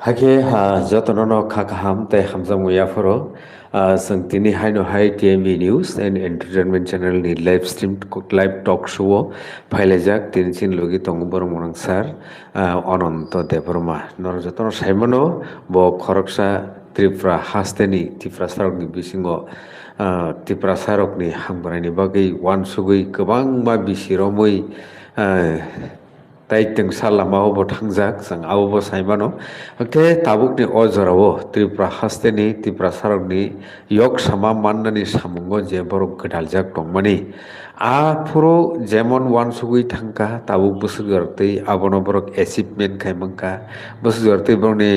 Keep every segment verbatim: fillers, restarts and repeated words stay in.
Hakhe, ah, jotono no kha kaham tei hamjakmung yapharo. Ah, chwng tini haino hai T M B News and Entertainment Channel ni live stream, live talk show o phailaijak tini chini logi tongo borok mwnang sir, ah, Ananto Debbarma. Norok jotono saimano bo khoroksa Tripura hasteni Tiprasarokni bisingo, ah, Tiprasarokni hamkraini bagwi uansugwi kwbangma bisi romwi, ah, tai twngsa lamao bo thangjak, chwng abo bo sai mano. Hwnkhe tabukni o jorao Tripura hasteni Tiprasarokni yok sama mannani samungo je borok gwdaljak tongmani, aphuru jemon uansugwi thangkha, tabuk bwswk jortwi abono borok achievement khai mankha, bwswk jortwi borokni,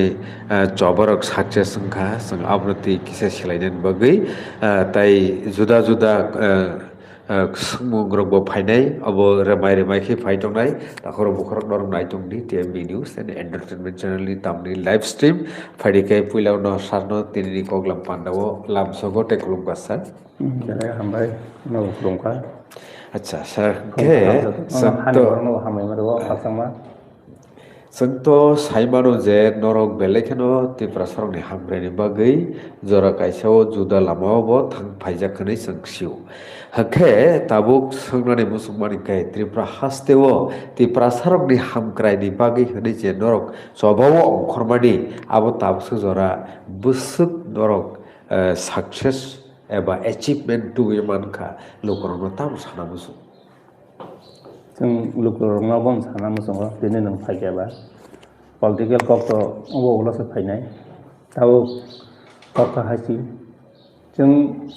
eh, choba rok success wngkha, chwng abono twi kisa swlainani bagwi, eh, tai juda juda, eh, eh, swngmung rok bo phainai, abo remai remai khe phai tongnai, takhoro bukhorok norok nai tongdi T M B News and Entertainment Channel ni tamni live stream. Phaidi khe puila no sarno tini ni koklam panda o lamsogo tei khulumkha sir. Hmm, belai hambai, no khulumkha. Acha sir, khe sir to hambai ma rwo khasangma. Chwng to sai mano je norok belai kheno Tiprasarokni hamkraini bagwi jora kaisa o juda lamao bo thang phaijak hwnwi chwng sio. Hakhe tabuk swngnani muchungmani khe Tripura hasteo Tiprasarokni hamkraini bagwi hwnwi je norok chobao ongkhormani abo tabuksa jora bwswk norok, eh, success eba achievement tubui mankha lukurokno tamo sana muchung. Chwng lukurokno bo sana muchungo, tini nwng phaikha ba political kok to obo ulo se phainai, tabuk kok to hai si. Chwng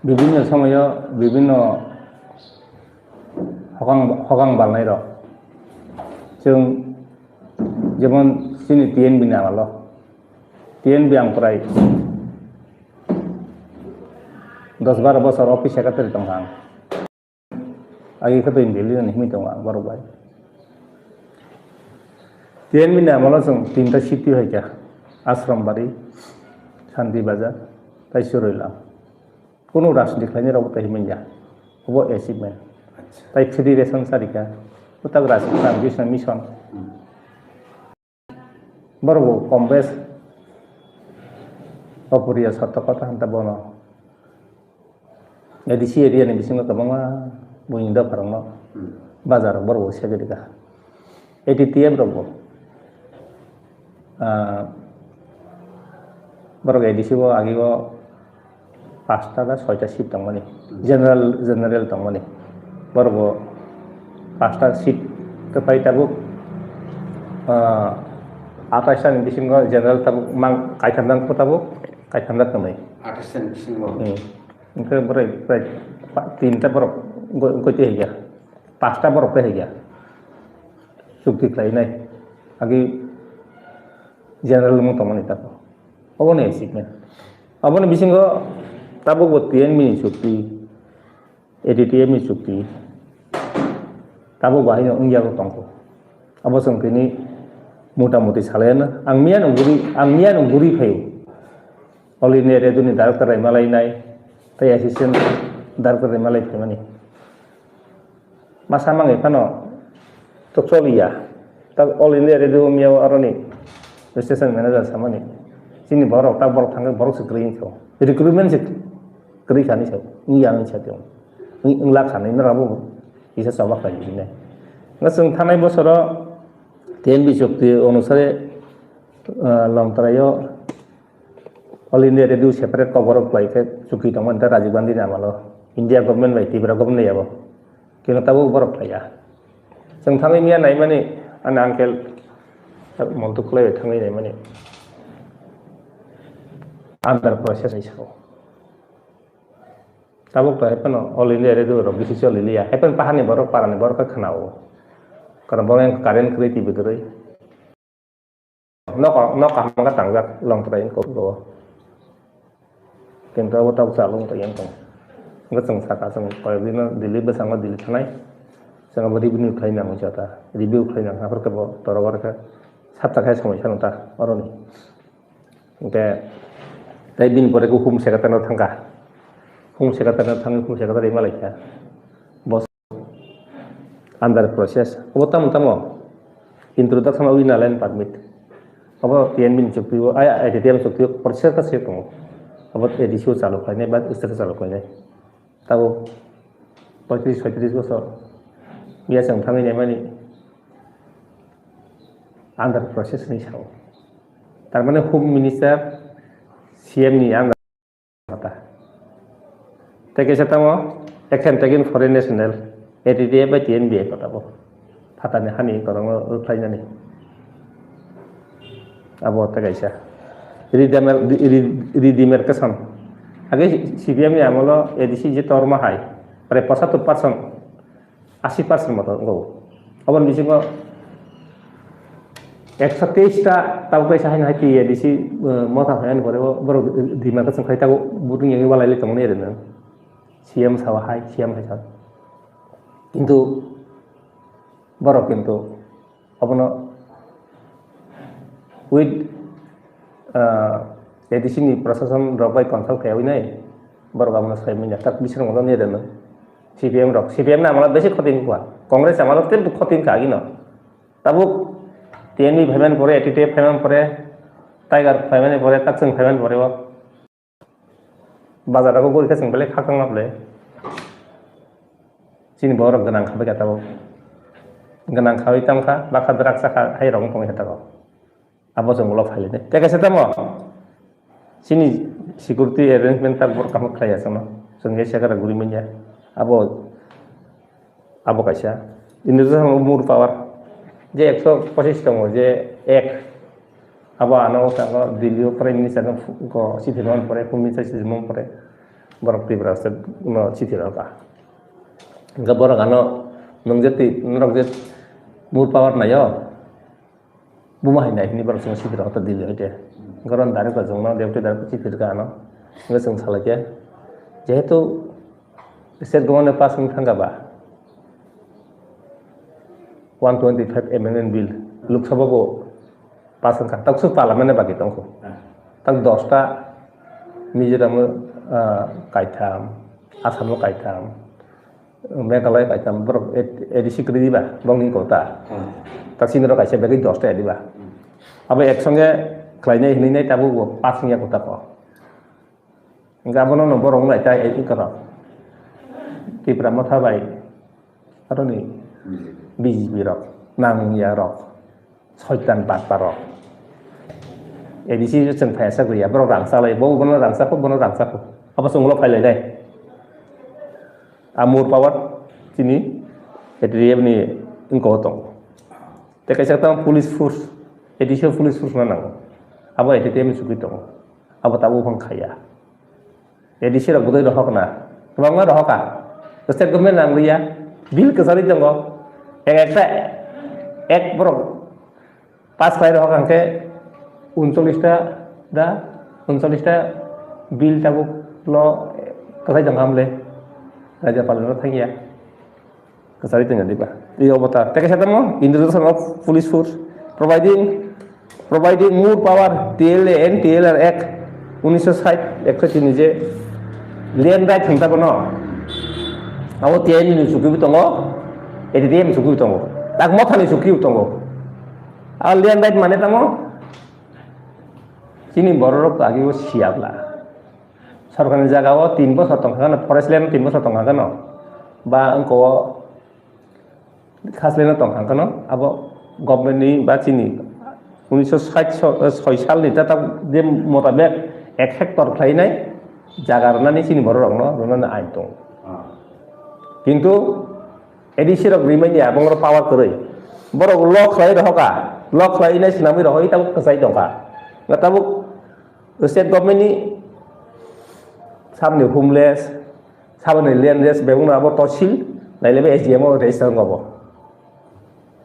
bibinno somoyo bibinno hokang, hokang balnai rok. Chwng jemon chini T N B ni amalo, T N B ang prai dos baro bosor office secretary tongkha ang. Agi khe to Delhi ni himwi tongo ang borok bai. T N B ni amalo chwng tinta city hai kha, Ashram Bari, Shanti Bazar, tai Suroilam. Kunu rajniti khlainai rok bo tai himwi ya. Obo achievement. Tai free ration chari kha. Bo tak rajniti mission. Borok bo kom bes oporiya sotto kotha hanta bono. A D C area ni bisingo kwbangma buini dopharokno bazar borok bo segwi rwkha. A T T F rok bo, ah, borok A D C o agi o pasta ba soita seat tongmani, general, general tongmani. Borok bo pasta seat kwphai tabuk, ah, atais ta ni bisingo general tabuk mang kaitham jang tabuk, kaitham jang tongmani. Atais ta ni bisingo? Hmm. Hwnkhe borok prai pa-, tinta borok go-, goti hai kha, pasta borok tei hai kha. Chukti khlainai. Agi general wng tongmani tabuk. Obo ni achievement. Aboni bisingo tabuk bo T N B ni chukti, A D T M ni chukti, tabuk bo haino wngya bo tongkho. Abo chwng tini mota moti salai ano. Ang miya no guri, ang miya no guri phaio. All India Radio ni director bai malai nai, tei assistant director bai malai phaimani. Masa mangwi phano to choliya. Ta All India Radio miya o aroni station manager samani. Chini borok, ta borok thangwi borok se kwrwi wngkha. Recruitment se kwrwi kha hinwi sa, wngya hinwi sa tong. Wng-, wngla kha hinwi norok bo kisa choba khlai di hinwi. Nga chwng thanai bosoro T N B chukti onusare, ah, Longtrai o All India Radio separate kokborok khlai khe chukti tongmani ta Rajiv Gandhi ni amalo, India government bai Tripura government bai abo. Kino tabuk borok khlaiya. Chwng thangwi miya naimani ani uncle Montu Khulai bai thangwi naimani under process hai sao. Tabuk to haipano All India Radio rok bisi choli liya. Haipano pahani borok, parani borok khe khwnao. Karon borok yang current kwrwi, T V kwrwi. Nok, nok kaham khe tangjak Longtrai ni kokgo. Kintu abo tabuk chalung tong yang tong. Hwnkhe chwng saka chwng koyekdino Delhi bwskango Delhi thanai. Chwng abo review khlai nang jota. Review khlai nang haphar khe bo toro bar khe satta khe samoi sanw ta oroni. Hwnkhe tei bini pore khe Home Secretary no thangkha. Home Secretary no thangwi Home Secretary ma laikha. Bo under process. Obo tamo tamo introduction of inner line permit. Abo T N B ni chukti o, ai, ai, T T M chukti o, porisa ka se tongo. Abo A D C o chalo khainai, ba state o chalo khainai. Tabo poitris, soitris bosor. Biya chwng thangwi naimani under process ni sao. Tar mane Home Minister C M ni under. Mata. Tei kaisa tamo, action taken foreign national, A T T F bai T N B kota bo. Phatani hani korong o rwkhlainani. Abo tei kaisa. Redemer-, re-, redemarcation. Age C P M ni amolo A D C je torma hai. Prai pochattor percent. Asi percent moto wngkha. Aboni bisingo ekso teis ta tabuk kaisa haino hai T A D C, eh, motha phaiyani pore bo borok demarcation khai tabuk voting yangwi walai tongmani ere nang. C M sawa hai, C M hai sa. Kintu borok kintu abono with, ah, A D C ni prosason rok bai consult khayawi nai, borok abono sai manya, tak bising rok ni reno. C P M rok, C P M na amala besi khoti wngkha, Congress amala tei khoti wngkha agino. Tabuk T N B phaiman pore, A T T F phaiman pore, Tiger phaiman pore, Takchwng phaiman pore o. Bazar rogo gori khe chwng belai khakchangma belai. Chini borok gwnang kha bai kha tabuk. Gwnang khawi tamo kha, bakha draksa kha, hai rok wng tongwi kha tabuk. Abo chwng ulo phai lainai. Tei kaisa tamo? Chini security arrangement tak borok kaham khlai ya chwngno. Chwng ya sekara guri manya. Abo Abo kaisa. Industry more power. Je ekso pochis tongo, je ek. Abo ano tango Delhi o Prime Minister no phu-, ko chithi rwna pore, Home Minister chithi rwna pore. Borok Tripura state no chithi rwkha. Hingke borok ano nwng je twi, norok je more power nayo. Buma hai nai hwnwi borok chwng siphi rok ta Delhi hoite. Goron direct ba chwngno deputy director siphi rwkha ano. Hwnwi chwng salai khe, jehetu state government pass wng thangkha ba, one twenty five amendment bill Lok Sabha bo pass wngkha, tak su parliament ni bagwi tongkho. Tak dos ta Mizoram o, ah, kaitham, Assam o kaitham, Meghalaya kaisa borok A D C kwrwi diba, bongni kota. Hmm. Ta sini rok kaisa begwi dos ta diba. Hmm. Abo ek songe khlainai hinwi nai tabuk bo pass wngya kota ko. Hingke abono no borok wng lai ta A D C korok. Tipra motha bai aroni B J P rok, nangya rok. Soitan bakta rok. A D C chwng phai sak ya, borok rangchak lai, bo bono rangchak kho, bono rangchak kho. Abo chwng ulo phai lai nai. A more power chini A T T F ni wngko tong. Tei kaisa tang police force, A D C police force ma nango. Abo A T T F ni chukui tongo. Abo tabuk phang khaiya. A D C rok bwdwi rohok na, kwbangma rohokha. State government nang liya, bill kwcharwi tongo. Ek ekta ek borok pass khlai rohok hwnkhe uncholish ta da, uncholish ta bill tabuk lo kwchai tongkha hamle. Rajyapal no thangya. Kwchari tongya diba? Tei obo ta. Tei kaisa tamo, introduction of police force, providing, providing more power, T L A and T L R Act, unisho sait, ekso tini je land right hwnta bono. Abo T I ni chuki bo tongo, A D D M chuki bo tongo. Tak motha ni chuki bo tongo. A land right mane tamo, chini borok agi o siya bla. Sorkarni jaga o tin bosor tongkha gano, forest land tin bosor tongkha gano, ba wngko o khasle no tongkha gano, abo government ni ba chini unisho sait so-, soi sal ni ta je motabek ek hectare khlai nai jaga rwnani chini borok rok no rwnani ain tongo. Kintu A D C rok rimani abong rok power kwrwi. Borok law khlai rohoka, law khlai nai swnamwi rohoi tabuk kwchai tongkha. Nga tabuk state government ni saboni homeless, saboni landless, bebakno abo tosil, nailaibai S D M o register wngkha bo.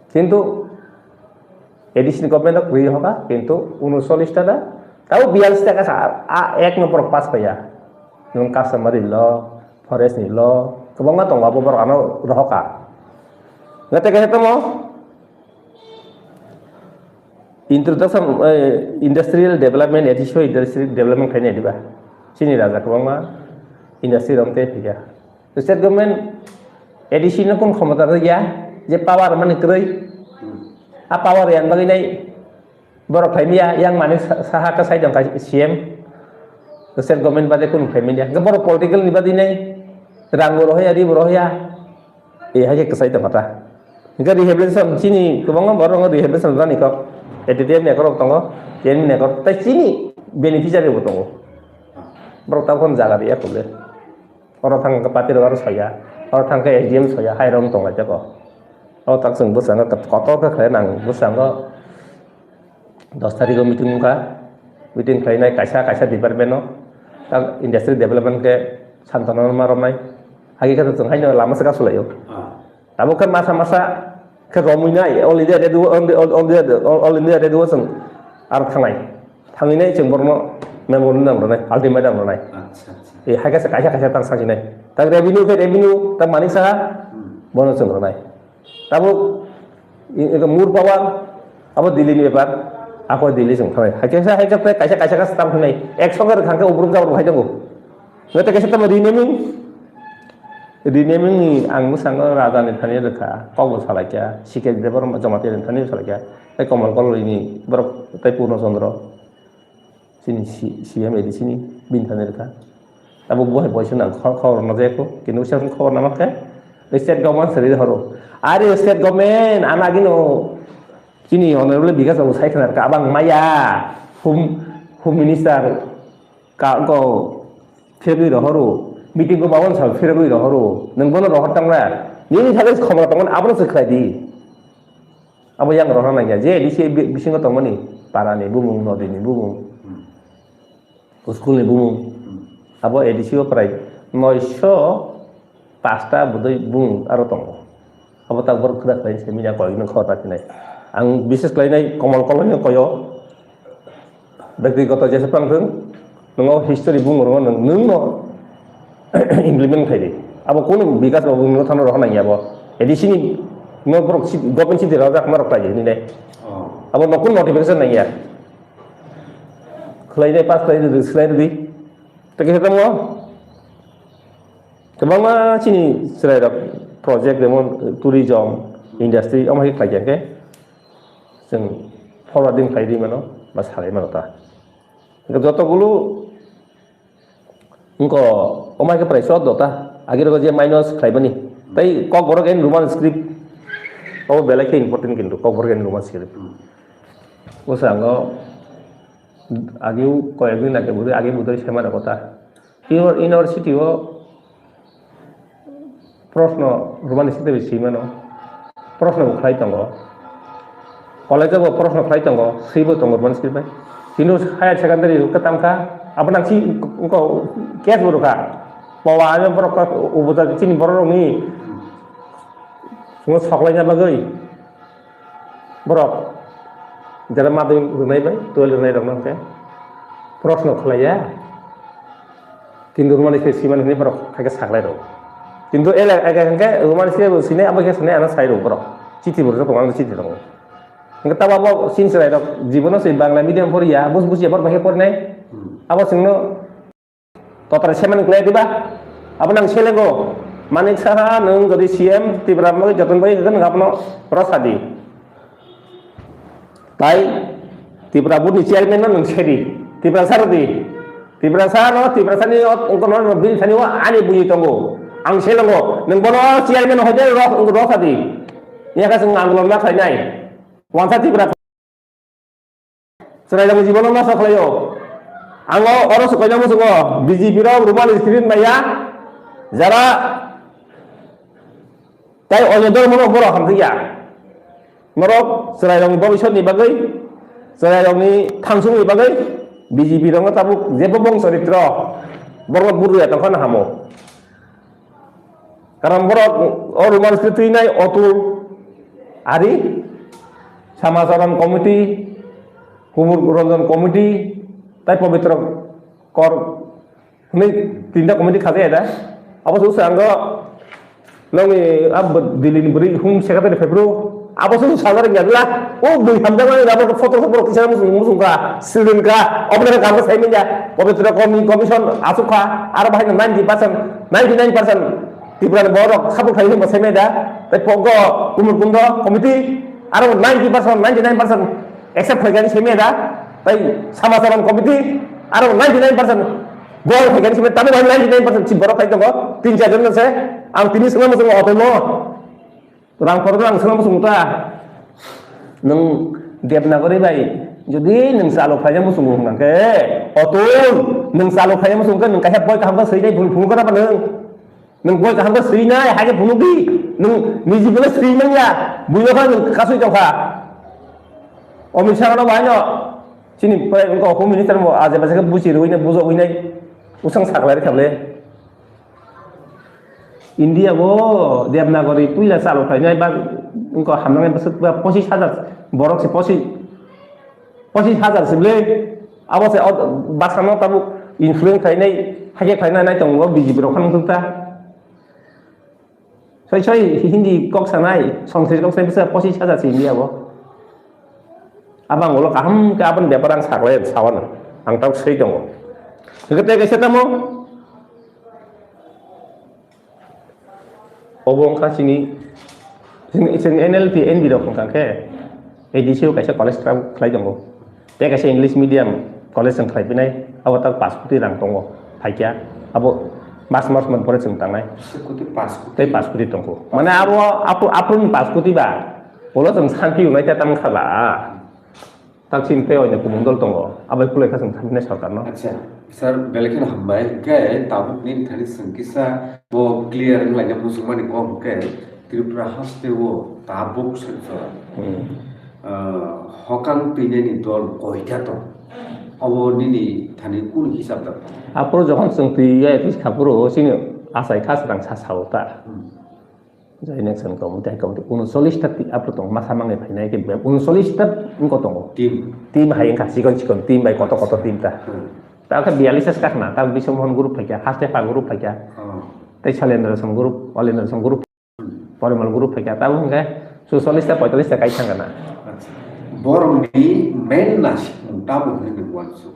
Kintu A D C ni government o kwrwi hoka, kintu unocholish ta da, tabo biyallis ta kasa, a, a ek no borok pass paiya. Nwng customary law, forest ni law, kwbangma tongo abo borok ano rohoka. Nga tei kaisa tamo, introduction, eh, industrial development, A D C o industrial development khainai diba? Chini raja kwbangma industry rok tei phikha. State government A D C no kun khomota rwya, je power mani kwrwi. A power yan bagwi nai Borok khlai maya, yang mani sa-, saha kwsai tong kha C M. State government bade kunu khlai maya. Hwnkhe borok political ni bade nai rang bo rohya, ri bo rohya. E hai khe kwsai tong kha ta. Hwnkhe rehabilitation chini kwbangma borok rehabilitation rani kok. A T T F ni ekor tongo, K N M ni ekor. Tai chini beneficiary bo tongo. Borok tabukhe jaga riya kok le. Oro thang khe party rok aro soya, oro thang khe S D M soya, hai rok tong lai jako. O tak chwng bwskango kotor khe khlai nang bwskango dos tarikh o meeting wngkha, meeting khlainai kaisa kaisa department o, tak industry development khe Santana ma romnai, hai khe chwng haino lama swkang swlaio. Tabuk khe masa masa khe romwi nai, All India Radio, All, All, All India, All, All India Radio o chwng aro thangnai. Thangwi nai chwng borokno memorandum rwnai, ultimatum rwnai. Acha, acha. E hai kaisa kaisa kaisa tang sangjinai. Tak revenue khe revenue, tak manik saha, hmm, bono chwng rwnai. Tabuk i-, i-, more power, abo Delhi ni bepar, ako Delhi chwng thangnai. Hai kaisa hai kaisa kaisa kaisa kaisa tang phinai. Ek songe rwkhang khe ubruk jabra hai tongo. Nete kaisa tamo renaming, renaming ni ang bwskango raja ni thani rwkha, kok bo salaikha, C K Debbarma Jamatia ni thani salaikha, tei Komal Koloi ni borok tei Purno Chandra, chini C-, C M A D C ni bini thani rwkha. Abo bo hai boisa nang khor khor na jai ko, kintu se khor na makhe, state government sari horo. Are state government ana gino chini honorable Bikas Babu sai khna rwkha, abang maya, home, home minister, Ka, ko, phirogwi rohoro, meeting ko babon sal phirogwi rohoro, nwng bono rohor tangra, nini thani khomla tongmani abono se khlai di. Abo yang rohor nangya, je A D C bi-, bisingo tongmani, para ni bumung, nodi ni bumung, school ni bumung, abo A D C o prai noisho pasta budui bumung aro tongo. Abo tak borok kwrak khlai se manya koi no khor ta khinai. Ang bises khlainai Komal Koloi no koyo. Byaktigoto jesa phang thung, nwngo history bung rwngo nwng, nwng no implement khai di. Abo kunu Bikas Babu nwng thano rohor nangya abo. A D C ni no borok si-, government city rok jak marok khlai di hinwi nai. Oh. Abo no kun notification nangya. Khlai dai pass khlai di, khlai di. Tei kisa tamo kwbangma chini chwrai rok project jemon tourism, industry omo hai khlai khe chwng forwarding khlai di mano ba salai mano ta. Hwnkhe joto gulu wngkha omo hai khe prai sot do ta. Agi rogo je minus khlai bani. Tei Kokborok and Roman script obo belai khe important kintu Kokborok and Roman script. Bwskango agi koyek din age budui, agi budui sema rok ta. Uni-, university o proshno Roman script bai swi mano. Proshno bo khlai tongo. College o bo proshno khlai tongo, swibo tongo Roman script bai. Kintu higher secondary rok tang kha, abo nang si wngkha case bo rwkha. Powa ano borok kha, ubuja chini borok rokni sungo soklaina bagwi. Borok jera madhyamik rwnai bai, twelve rwnai rok no hwnkhe proshno khlaiya. Kintu Roman script swi mani hwnwi borok hai khe saklai rw. Kintu ele age hwnkhe Roman script bo swinai, abo khe swinai ano sai rw borok. Chithi bo rwjak tongo, ano chithi tongo. Hwnkhe tamo abo chini chwrai rok jibono se Bangla medium poriya, bus bujiya borok bai khe porinai. Abo chwngno Totrai semen klai diba? Abo nang selengo. Manik Saha, nwng jodi C M Tripura ni bagwi joton bagwi hwnkhe nwng abono rw sa di. Tai Tripura board ni chairman no nwng se di. Tiprasa rw di. Tiprasa no, Tiprasa ni o, wngkha no, bini thani o ani buini tongo. Ang selengo. Nwng bono chairman hoi de rw, rw sa di. Yakha chwng andolon ma khlainai. Wansa Tripura. Chwrairokni jibono nosto khlaio. Ang o oro se koina muchungo, B J P rok Roman script maya, jara tai onyo dhormo no borok hamjakya. Norok chwrairokni bobiswtni bagwi, chwrairokni thangsukni bagwi B J P rokno tabuk jebo bongso ritro borokno burwi ya tongkha no hamo. Karon borok o Roman script twinai Otul, Ari, Samacharan Committee, Kumur Ranjan Committee, tai Pabitra Kor hwnwi tinta committee khajaya da. Abo se wngkha ang nokni a Delhi ni bwrwi hum secretary phaiphuru. Abo se sajak ya dula. O bui hamjakmani abo photo photo kisa muchung muchung kha, student kha, obo le kha sai manya. Pabitra Komi-, Commission asuk kha, aro bahai ninety percent, ninety nine percent Tripura ni borok support khai hinba sai manya da. Tai pogo Kumur Kundo committee aro ninety percent, ninety nine percent Accept khaikani simi da, tai sama sama committee, aro ninety nine percent gol khaikani simi, tamo bai ninety nine percent si borok khai tongo, tin char jon se, ang tini sima muchungo otomo, rang kotor ang sima muchungo ta, nwng Devanagari bai, jodi nwng chalo khaina muchungo hwnka khe, otom, nwng chalo khaina muchungo khe, nwng kaisa boi kaham khe swi nai, bul phunuk khe ta nwng. Nwng boi kaham khe swi nai, hai khe phunuk di. Nwng niji bole swi manya. Buino kha nwng kasui tong kha. Amit Shah no bahai no. Chini prai wngkha Home Minister mo aje baje khe buchi rwui nai, bujogwi nai. Usang saklai rwkha bole. India bo Devanagari puila chalo khlainai ba wngkha hamnai bwswk ba pochis hajar borok se pochis Pochis hajar se bwle. Abo se o baksa no tabuk influence khlainai, haikhe khlainai nai tongo B J P rok phano thung ta. Soi soi Hindi kok sanai, Sanskrit kok sanai bwsa pochis hajar se India bo. Abang ulo kaham khe aboni bepar ang saklai sawano. Ang tabuk soi tongo. Hwnkhe tei kaisa tamo? Obo wngkha chini, chini, chini N L T, N B rok wngkha khe A D C o kaisa college khlai, khlai tongo. Tei kaisa English medium college wng khlai pinai, abo tak pash koti rang tongo, phaikya. Abo mas mas man pore chwng tangnai. Koti pash koti. Tei pash koti tongo. Mane abo apro, apro ni pash koti ba, ulo chwng santi unai ta tang khala. Taksin tei oino kubun dol tongo, abai kulai kha chwng thamhinai sorkarno. Acha, sir, belai kheno hambai. Hwnkhe tabuk nini thani chwng kisa bo clear wnglaina muchungmani kok hwnkhe Tripura haste o tabuk sir jora. Hmm. Ah, hokang twinani dol koita tong? Obo nini thani kunu hisab da? Aphuru jokhon chwng twi ya office khaphuru chini achai kha swrang sa sao ta. Hmm. Jai next time kamu tei kamu unsolis ta ti apro tong masa mangai phainai ke be unsolis ta wngko tongo. Team. Team hai wngkha chikon chikon team bai koto koto team ta. Hmm. Ta khe biyalis es kakhna ta Biswamon group phaikya, Haste Pha group phaikya. Oh. Tei Salendra Song group, Olendra Song group, Porimal group phaikya. Ta wngkhe susolis ta poitolis ta kai thangkana. Acha. Borokni main nasikmung tamo hwnwi nung uansuk?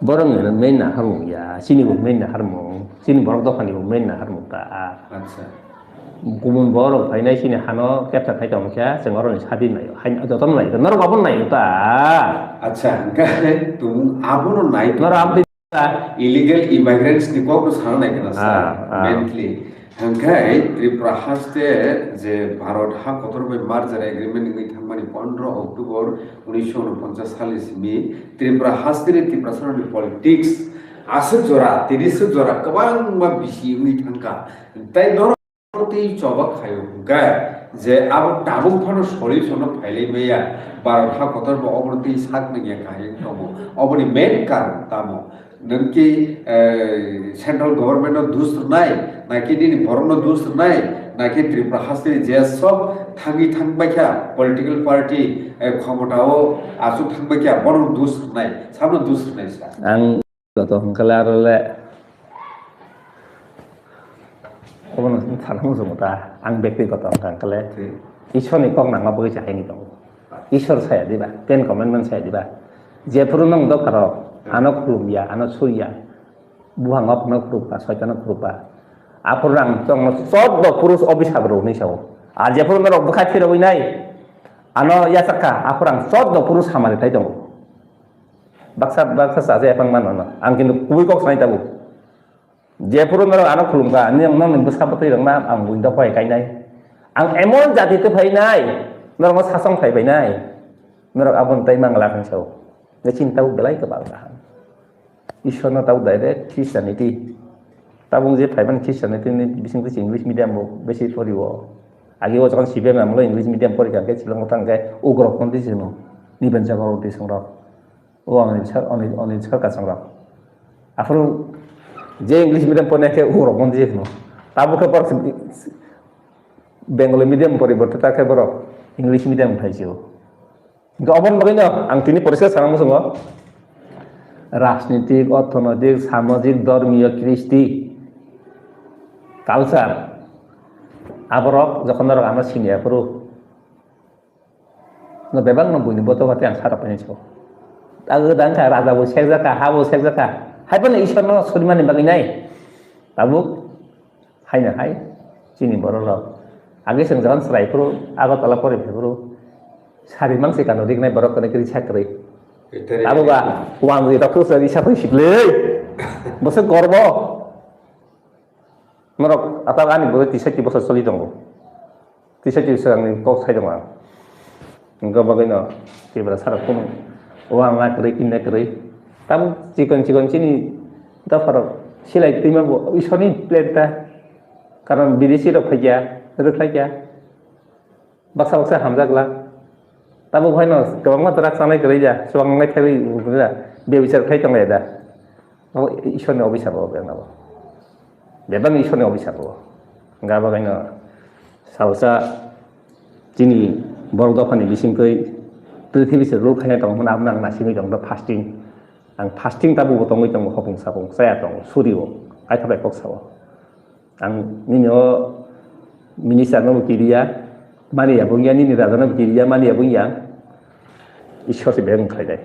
Borok ni main naharmung ya, chini bo main naharmung, chini borok dopha ni bo main naharmung ta. Acha. Kubun borok phainai chini hano capture khai tong kha, chwng oro ni sadi nai, hai joto nai, norok abo nai ta. Acha, hwnkhe tung abono nai. Norok abo illegal immigrants ni kok no sana nai kana sa, ah, ah, mentally. Hwnkhe Tripura haste je Bharat ha kotor bai merger agreement wngwi thangmani pondro October unisho unoponchas sal ni simi Tripura haste ni Tiprasarok ni politics aswk jora, tini swk jora kwbangma bisi wngwi thangkha. Tei norok tei choba khaio hwnkhe je abo tabuk phano solution no phailai maya, Bharat ha kotor bo obo tei sak nangya kahai tongo. Oboni main karon tamo? Nwng ki, eh, central government no dus rwnai, na ki nini borok no dus rwnai, na ki Tripura haste je sok thangwi thangbai kha political party, eh, khomota o aswk thangbai kha bono dus rwnai, sabno dus rwnai sa. Ang joto hwnkhe le aro le obono sana muchungo ta, ang bektigoto hwnkha hwnkhe le Ishwar ni kok nangma bagwi se haini tongo. Ishwar saya diba, Ten Commandment saya diba. Jephuru nwng dopharok ano khulumya, ano surya, buhango phano khulumkha, soitano khulumkha. Aphuru ang chwngno choddo purus obisap rw hwnwi sao. Ar jephuru norok bwkha phirogwi nai, ano yachakha, aphuru ang choddo purus hamari thai tongo. Baksa, baksa chaja ephang mano no. Ang kintu kubui kok sanai tabuk. Jephuru norok ano khulumkha, ani ang nokni bwsa bwtwi rokna ang buini dopha hai kainai. Ang emon jati twi phainai, norokno sasong khai bainai. Norok aboni tai mangla khan sao. Nai chini tabuk belai kwbang kaham. Ishwarno tabuk direct Christianity. Tabuk je phaimani Christianity ni bisingtwi se English medium bo besi pori o. Agi o jokhon C P M amolo English medium pori kha khe Shillong thang khe ugrok pon twi se no. Niben jaga o twi songrok. O Anil sar, Anil, Anil sar kasang rok. Aphuru je English medium pornai khe ugrok mon je khno. Tabuk khe borok Bengali medium poriborte ta khe borok English medium phai sio. Hingke oboni bagwi no ang tini poriskar sana muchungo. Rajnitik, orthonoitik, samajik, dhormiyo, kristi, culture, aborok jokhon norok ano sini aphuru. No bebak no buini boto bati ang sarok painai so. Tago dang kha raja bo sekjak kha, ha bo sekjak kha. Hai phano Ishwar no suri mani bagwi nai. Tabuk hai na hai chini borok rok. Age seng jagan serai phuru Agartala pore phuru. Sari mangsi kano rignai borok kano kiri sakri. Abo ba wang ri rok sa ri sakri sible. Bose gorbo. Norok atak ani bwrwi tisa ki bosor choli tongo. Tisa ki bosor ang kok sai tongo ang. Hingke bagwi no Tripura sara kunu wang na kwrwi kinna kwrwi. Tam chikon chikon chini dopharok silai twima bo Ishorni plan ta. Karon bidesi rok phaikya, rwkhlaikya. Baksa baksa hamjakla. Tabuk haino kwbangma drug chanai kwrwi da, chubangnai khairwi da, bebisar khai tonglai da. Abo Ishorni obisap bo bebak nabo. Bebak Ishorni obisap bo. Hingke abo kaino salsa chini borok dophani bisingtwi prithibi se rule khaina tongo hwnba abo nang naisingwi tong fasting. Ang fasting tabuk bo tongwi tongo hopung sapung chaya tongo surio aithabai kok sao. Ang nini o minister no bo kiriya, mani ya bungya, nini raja no bo kiriya, mani ya bungya. Ishwar se beng khlai dai.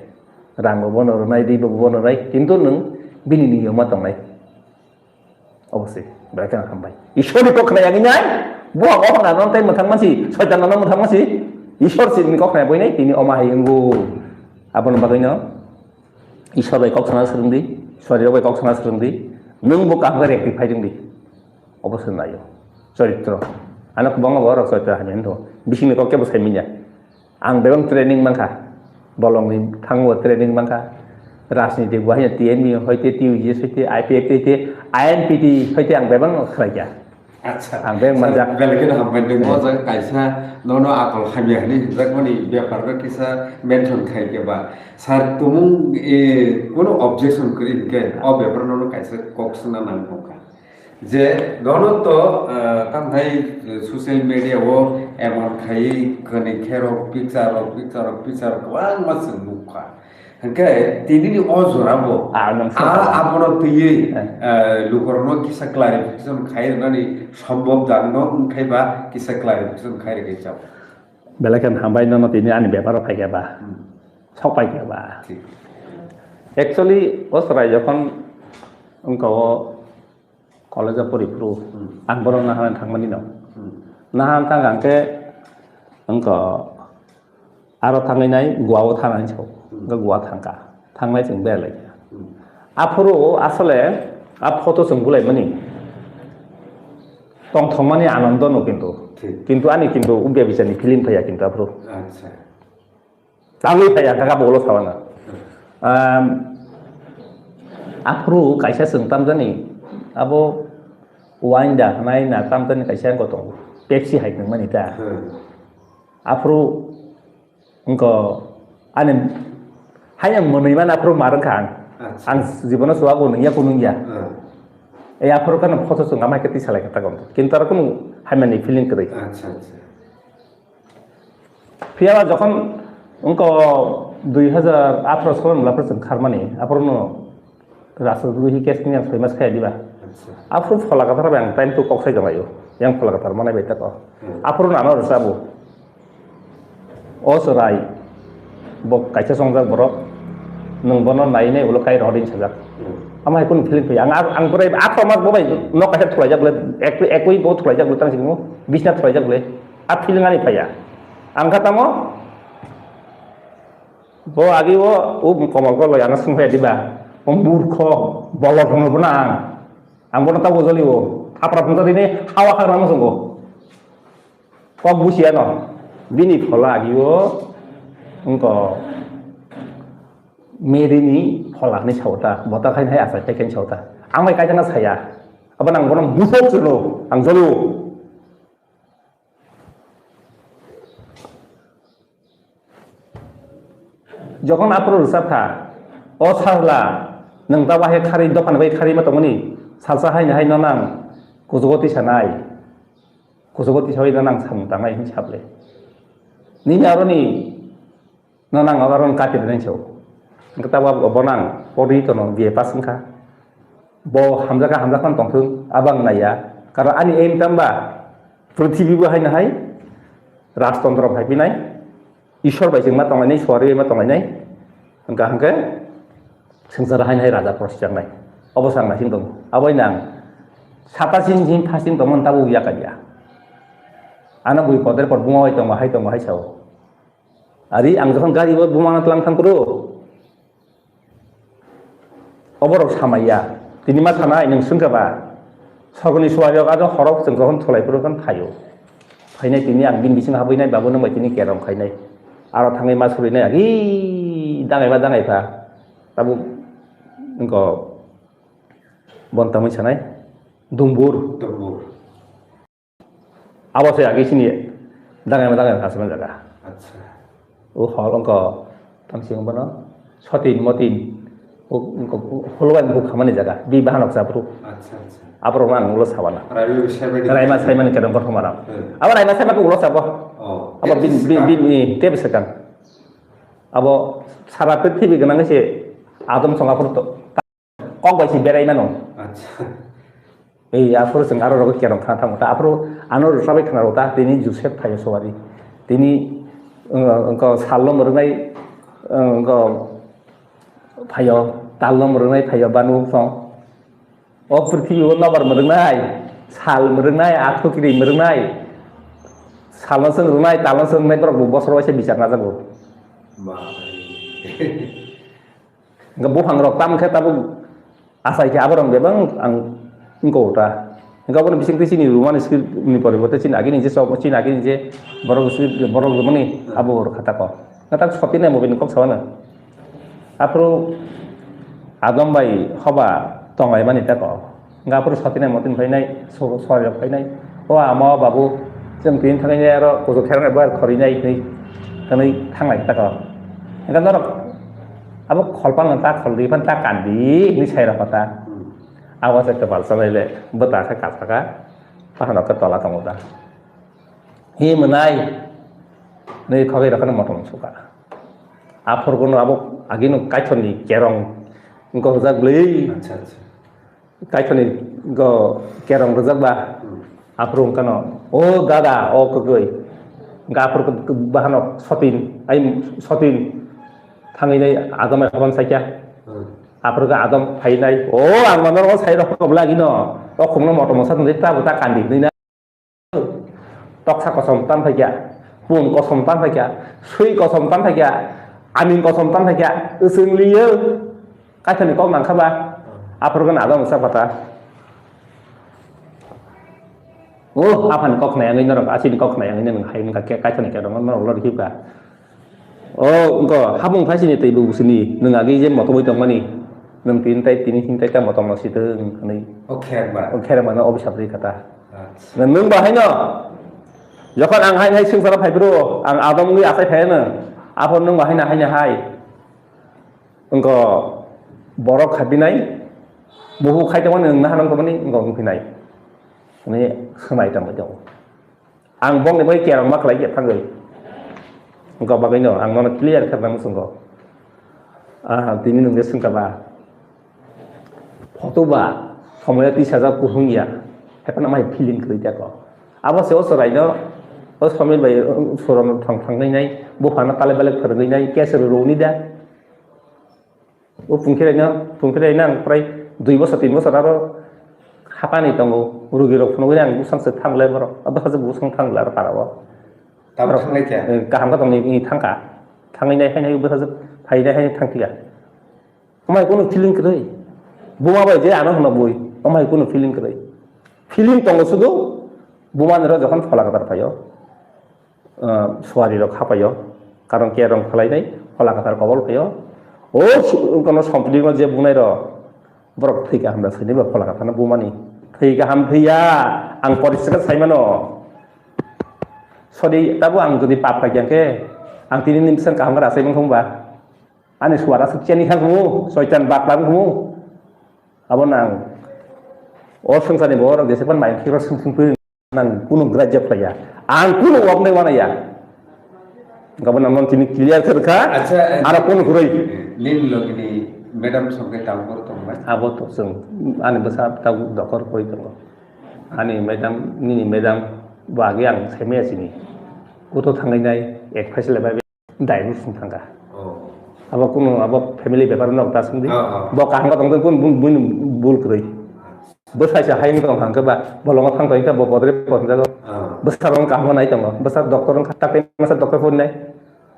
Rang bo bono rwnai, ri bo bono rwnai, kintu nwng bini niyoma tongnai. Oboswi, belai kheno hambai. Ishwar ni kok khna yagwi nai, bo ang ophang ano tei mwthang mansi, soitan ano mwthang mansi, Ishwar se ni kok khna yagwi nai, tini oma hai wngo. Aboni bagwi no Ishwar bai kok sana swrwng di, Ishwar rok bai kok sana swrwng di, nwng bo kaham khe rectify rwng di. Obo se naio. Choritro. Ano kwbangma borok choritro hamya hino. Bisingni kok kebo sai manya. Ang bebak training mankha. Bolongni thango training mankha. Rajniti bo haiya T N V hoite, T U J S hoite, I P F T hoite, I N P T hoite ang bebak khlaikha. Acha. Ang bebak manjak. Belai kheno hambai nwng o jaga kaisa nono akol hamya hinwi hinjakmani bepar no kisa mention khai khe ba. Sir, tumung, eh, kono objection kwrwi hinkhe o bepar nono kaisa kok swngna nang tongkha. Je nono to, eh, tamthai social media o emon khai khani kherok picture rok, picture rok, picture rok kwbangma chwng nukha. Hinkhe tinini o jora bo, ah, nang a, abono twiwi, eh, lukurokno kisa clarification khai rwnani sombhob da, no wngkhai ba kisa clarification khai rwgwi chao. Belai khe hambai nono tini ani beparo phaikha ba. Hmm. Sok paikha ba. Thik. Actually, o chwrai jokhon wngka o college o pori phuru, hmm, ang bono nahana thangmani no. Hmm. Nahana thang ang khe wngka aro thangwi nai Goa o thang ang so. Hmm. Wngkha Goa thangkha. Thangnai chwng belai kha. Hmm. Aphuru asole a photo chwng bulaimani. Tongthokmani anondo no kintu. Thik. Kintu ani kintu ubya bisani feeling phaiya kintu aphuru. Acha. Tangwi phaiya kaka bolo sawana. Um, aphuru kaisa chwng tamjani abo wine da nai na tamjani kaisa wngkha tongo. Pepsi hai nangmani ta. Hmm. Aphuru wngkha ani haino mwnwi mana aphuru mar wngkha ang. Acha. Ang jibono chuwago nungya kunungya. Hmm. E aphuru kano photo chwng amai khe tisa lai kha tago. Kintu aro kunu haimani feeling kwrwi. Acha, acha. Phiyaba jokhon wngkha dui hazar atharo salo nula phuru chwng kharmani, aphuru Rasa Dugui hi case ni ang soi mas khaya diba. Acha. Aphuru phola kathar bai ang time to kok sai jalaio. Yang phola kathar manai bai tako. Hmm. Aphuru nano rwchabo. O chwrai, bo kaisa chongjak borok, nwng bono nai nai ulo kai rohor din sajak. Hmm. Ama hai kunu feeling phai. Ang, ang, ang bwrai atharo mas bo bai nok kaisa thulaijak le, ek, ekwi bo thulaijak le tang singmo, bisna thulaijak le. A feeling ani phaiya. Ang kha tamo, bo agi o, o komal ko lo yana sung phai diba. O murkho, bolor hono bwna ang. Ang bono tabo joli o. Thapra phunsa dini, hawa kha ramo sungo. Kok busiya no. Bini phola agi o, wngko Mary ni phola ni sauta. Bota khai hai asai khai khai sauta. Ang bai kaisa na saya. Abo nang bono musok chulo, ang jolo. Jokhon aphuru rwchapkha, "O sajla, nwng ta wahe khari, dophani bai khari ma tongmani, salsa haino hai no nang kuchugo tisanai, kuchugo tisawi no nang samung tangnai," hwnwi saple. Nini aroni no nang aro kati rwnai so. Hwnkhe tabuk bo nang pori tono B A pass wngkha. Bo hamjakha, hamjakha tongthung, abo ang naiya. Karon ani aim tamba, prithibi bo haino hai, rajtontro phai pinai, Ishwar bai chwng ma tonglainai, suari bai ma tonglainai, hwnkha hwnkhe swngchar haino hai raja porsi changnai. Obo swng naising tongo. Abo nang sata sin sin fasting tongmani tabuk yakar ya. Ano bui podre pod buma bai tongo, hai tongo, hai sao. Ari ang jokhon gari o bumana tlang thang kuro. Oborok samaya. Tini ma sanai nwng swngkha ba. Sorgoni suari rok ajo horok chwng jokhon tholai phuru khan phaio. Phainai tini ang bini bising habwi nai babu nwng bai tini kerom khainai. Aro thangwi ma surinai agi dangai ba dangai pha. Tabuk wngko bon tamwi sanai. Dumbur. Dumbur. Abo se agi sini dangai ma dangai asma jaga. Acha. O hol wngko tamsi wngbono sotin motin. O wngko holwai bukhamani jaga. Bi bahanok chapru. Acha, acha. Abro ang ulo sabana. Raima saimani. Raima saimani kadang kothoma rao. Hmm. Abo raima saimani ulo sabo. Oh. Abo bin bin bin ni tebe sekan. Abo sara prithibi ganang se Adam songa purto. Kok bai si berai mano. Acha. Ei aphuru chwng aro rogo kerong khna thango ta aphuru ano rwchapwi khna rw ta tini Joseph phaio suari tini wngko salno mwrwngnai wngko phaio talno mwrwngnai phaio banu song o prithibi o nobar mwrwngnai sal mwrwngnai athukiri mwrwngnai salno chwng rwnai talno chwng rwnai borok bo bosor waisa bichar najago. Hwnkhe buphang rok tam khe tabuk achai khe aborok bebak ang wngko ta. Hwnkhe aboni bisingtwi chini Roman script ni poriborte chini agini je chok chini agini je borok script borok romani abo rw kha tako. Hwnkhe tak sotinai movie ni kok sao na. Aphuru Adam bai Hoba tonglaimani tako. Hwnkhe aphuru sotinai motin phainai, so-, sorjak phainai. O ama, o babu, chwng tini thangwi aro kuchuk kherang bai khorinai hinwi thangwi thanglai tako. Hwnkhe norok abo kholpang ta kholdi phan ta kandi hinwi sai rokha ta. Abo se kwpal chalai le bwta khe kasaka, bahanok khe tola tongo ta. Hi mwnai hinwi khogwi rokha motom suka. Aphuru bono abo agini kaithorni kerong wngkha hwjak bwlwi. Acha, acha. Kaithorni go kerong rwjak ba. Hmm. Aphuru wngkha no, "O dada, o kwkwi." Hwnkha aphuru kw-, kw-, bahanok sotin, ai sotin thangwi nai Adam bai Hoba sakya. Hmm. Aphuru khe Adam phainai, "O ang mano o sai rok kobla agino. O khungno motom sa tongdi ta bo ta kandi hinwi na." Toksa kosom tan phaikya, pun kosom tan phaikya, sui kosom tan phaikya, aming kosom tan phaikya, wswng liyo. Kaithani kok nangkha ba, aphuru gana adang usa pata. Oh, aphani kok nai angwi norok, asini kok nai angwi nang hai wngkha khe kaithani khe rong norok lori hiuka. Oh, wngkha habung phaisini tei bubusini, nwng agi je motoboi tongmani, nwng tini tai tini himtai ta motom no sitwng hwnwi. O kherma. O kherma no obisap ri kata. Acha. Nwng ba haino, jokhon ang hai hai swngcharo phai phuru, ang Adam wngwi achai phai ano, aphor nwng ba haino haino hai. Wngkha borok khabinai, buhu khai tongmani nwng naharang tongmani, wngkha wngphinai. Hwnwi swmai tongbai tongo. Ang bokni bai kerong ma khlai ya thangwi. Wngkha bagwino ang nono clear khe nang swngkho. Ah, tini nwng je swngkha ba. Photo ba, somoya tisajak kuhung ya. Hephano mai feeling kwrwi ya ko. Abo se o chwraino, o Somir bai, um, surom thang thang nai nai, buphano tale bale phwrwngwi nai, keswk rwrwni da. O pungkhiraino, pungkhiraino ang prai dui bosor, tin bosor aro hapani tongo. Rugi rok phunugwi ang bwsang se thanglai borok. Abo haje bwsang thanglai aro para o. Tamo thanglai kha? Eh, kaham kha tongni, ni thangkha. Thangwi nai hai nai bwsajwk phai nai hai thangkha. Amai kunu feeling kwrwi. Buma bai je ano hwnna bui. Amai kunu feeling kwrwi. Feeling tongo sudu buma niro jokhon phola kwthar phaio. Ah, suari rok hapaio. Karon ke rong phalai nai phola kwthar kobol phaio. O su-, kono sompli je bunai rok. Borok thwi kaham da sini ba phola kwthar no bumani. Thwi kaham thwiya. Ang poriskar saimano. Sodi, tabo ang jodi pap kha khe, ang tini ni bwsang kaham khe rasai mangkha ba. Ani suara sukchani kha khumu, soitan bakla khumu. Abo nang. O swngcharni borok jese pan mai khiro sung sung pung. Nang kunu grajya khlaiya. Ang kunu wabnai wanaya. Gabon nang tini clear kha kha. Acha, aro kunu huroi. Nini logini madam songke tangkor tongmai. Abo to sung. Ani bwsa tau dokor koi tongo. Ani madam, nini madam, bo agi ang semia sini. Kuto thangai nai, ek phaisle bai divorce wng thangkha. Oh. Abo kuno, abo family bepar no ta sungdi. Oh, oh. Bo kaham ka tongtong kun bun, bun, bul kwrwi. Bo saisa hai wng tong thangkhe ba, bolongo thang tong khe bo bodre pon jago. Oh. Bwsarong kaham nai tongo. Bwsar doctor wng kha, tak masa doctor pon nai.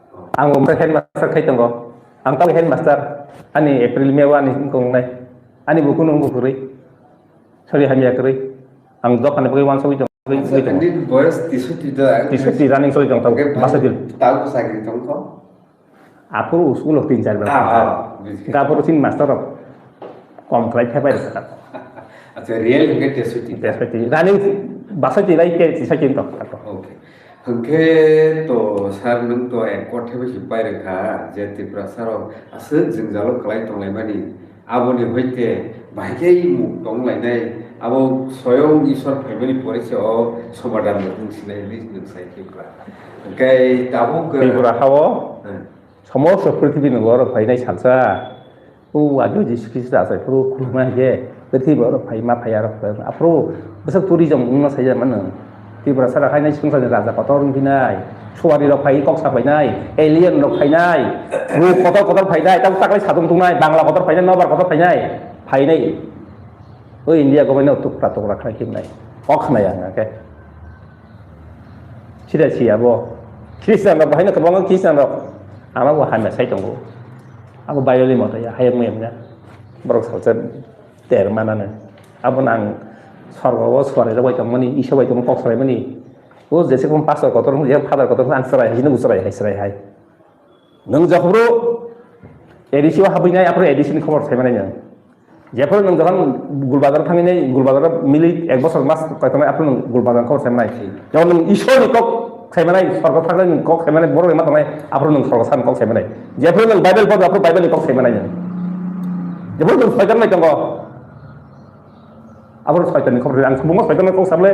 Oh. Ang bo headmaster khai tongo. Ang tabuk headmaster. Ani April, May o ani wngkha wngnai. Ani bo kunu wngkha kwrwi. Sorry, hamya kwrwi. Ang dophani bagwi uansugwi tongo. Acha, wngwi tongo. Nini boyos tisoti da. Tisoti running soi tong tabuk. Hwnkhe basa dil. Tabuk sakri tongkho? Aphuru school o tin char bela. Ah, ah, buji. Hwnkhe aphuru chini master rok kom khlai phai bai rwkha. Acha, real hwnkhe tesoti. Tesoti. Running basa dil ai ke tisoti tong. Okay. Hwnkhe to sir, nwng to ek kothe bai se pai rwkha je Tiprasa rok aswk jwngjalo kwlai tonglaimani, aboni hoite bahai khe muk tong lainai, abo soyong Isor phaimani pore se o somadan rok wng sinai hinwi nwng sai Tripura. Hwnkhe tabuk, eh, Tripura hao, hmm, somosto prithibi ni borok phainai salsa. O ageo Jisu Khristo achai phuru khulumai hai khe, prithibi borok phai ma phai arok phai. Aphuru bwswk tourism wngma saijak mano. Tiprasa rok haino swngcharni raja kotor wngphinai. Suari rok phai kok sapainai, alien rok phainai, ruk kotor kotor phainai, tabuk taklai satung tungnai, Bangla kotor phainai, nobar kotor phainai, phainai. O India government no tukra tukra khlai khibnai. Kok khnai ang khe. Sida si abo. Christian rok bahai no kwbangma Christian rok. Ama bo hamya sai tongo. Abo Bible ni moto ya, hayung muyung ya. Borok salsa ter manane. Abo nang sorgo o sorai rok bai tongmani, Isor bai tongmani, kok sorai mani. O jese kum pastor kotor, je father kotor, ang sorai hai, nung sorai hai, sorai hai. Nwng jokhobro A D C o habwi nai, aphuru A D C ni khobor sai manai nwng. Jephuru nwng jokhon Gulbazar thangwi nai, Gulbazar mili ek bosor mas koi tongnai, aphuru nwng Gulbazar khobor sai manai. Jokhon nwng Ishwar ni kok sai manai, sorgo thangwi nwng kok sai manai, borok ni ma tongnai, aphuru nwng sorgo sani kok sai manai. Jephuru nwng Bible poro, aphuru Bible ni kok sai manai nwng. Jephuru nwng Soitan bai tongo, aphuru Soitan ni khobor, ang bumung Soitan ni kok sable,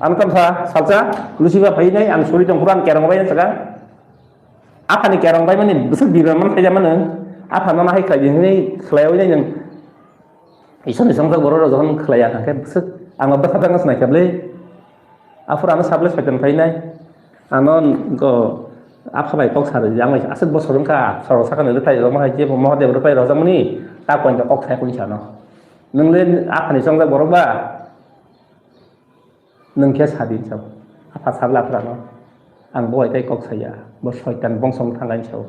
ang tamsa salsa, Lucifer phai nai, ang suri tong phuru ang kerong bai sakang. Aphani kerong bai mani bwswk bibar man khaijak mano. Apha nono hai khlai di hwnwi khlaiwi nai nwng. Isor ni songjak borok rok jokhon khlaiya hwnkhe bwswk ang bwkha tangma swnai kha bwle. Aphuru ano sablai Soitan phainai. Ano go apha bai kok sari ang bai aswk bosor wngkha sorok sakani rwtai rok hai je Mahadev rwtai rok jakmani ta koin kok sai kun sano. Nwng le aphani songjak borok ba? Nwng khe sa di, sao. Apha sabla aphrano. Ang bo hai kok saya. Bo Soitan bongsong thangani sao.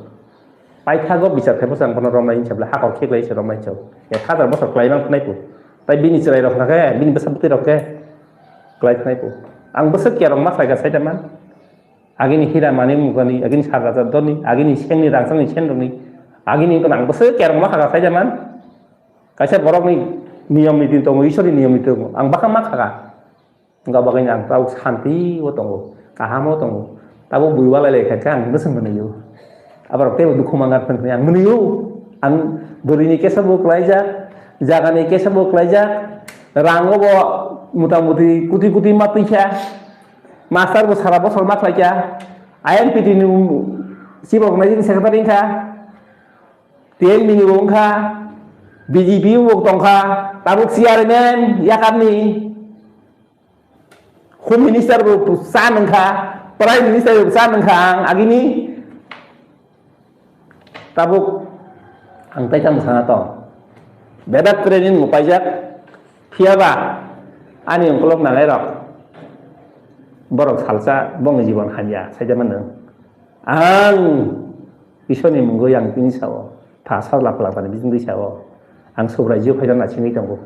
Paithago bichar khai bwsang bono romlai hinsa bwle hakor kheklai se romlai sao. Ek hazar bosor klai mang phnai pu. Tai bini chwrai rok khe, bini bwsa bwtwi rok khe klai phnai pu. Ang bwswk kerong ma khlai kha sai da man. Agini hira mani mukani, agini sar raja doni, agini sengni rangchakni sen rokni. Agini wngkha ang bwswk kerong ma kha kha sai da man. Kaisa borokni niyom niti tongo, Iswrni niyom niti tongo. Ang bakha ma kha kha. Wngkha bagwi ang tabuk santi o tongo, kaham o tongo. Tabuk bui walai lai kha khe ang bwswk mwnwi o. Aborok teibo dukhu mangkha thwng thwng ang mwnwi o. Ang bwrwini kesa bo klaijak, jagani kesa bo klaijak, rango bo mota moti kuti kuti ma twi kha, master bo sara bosor ma khlai kha, I M P T ni chief organizing secretary wngkha, T M B ni bo wngkha, B J P bo tongkha, tabuk chairman yakarni. Home Minister bo cha nungkha, Prime Minister bo cha nungkha ang agini. Tabuk ang tai tamo sana tong. Bebak training mo paijak, phiyaba ani ungkolok nangai rok. Borok salsa bongni jibon hamya saida mano. Ang Iswrni mungwi ang tini sao, pha sajla phalapani bisingtwi sao. Ang Subraijio phaina nasingwi tongo.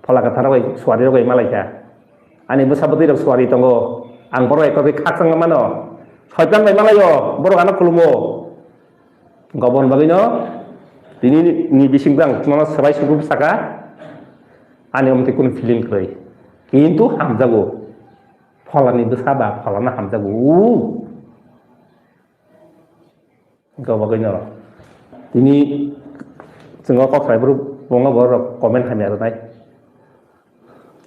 Phola kwthar bai suari rok bai malaikha. Ani bwsa bwtwi rok suari tongo. Ang borok ekotwi khakchangma mano. Soitan bai malaio, borok ano khulumo. Gobon bagwino tini ni bisingtwi ang nono swbai sugu saka. Ani omtwi kunu feeling kwrwi. Kintu hamjago. Pholani bwsa ba pholano hamjago. Gobagwino. Tini chwng o kok salai borok bongo borok comment hamya rwnai.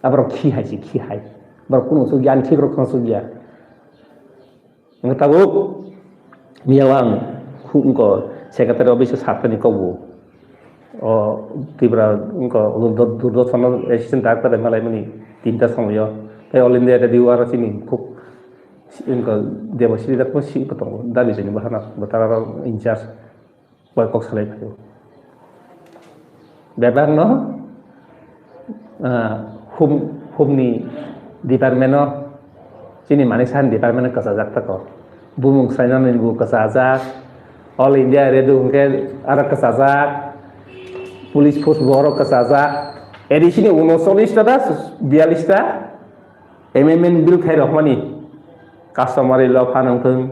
Aborok khi hai se khi hai. Borok kunu sugya, ani khikrok kunu sugya. Wngkha tabuk miyawang khu wngkho secretary office o sakani kokbo. O Tripura wngkha Durdo-, Durdosan assistant director malaimani tinta somoyo. Tei All India radio o aro chini khuk wngkha Debasri da khuk si tongo. Dabi jani bahana bwtara in charge. Bai kok salai phaio. Bebak no, ah, hum, humni department o, chini manik sani department o kwchajak tako. Bumung sainani bo kwchajak, All India Radio hwnkhe aro kwchajak, Police Force bo oro kwchajak, A D C ni unocholish ta da biyalish ta amendment bill khai rokmani, customary law phan wngthwng,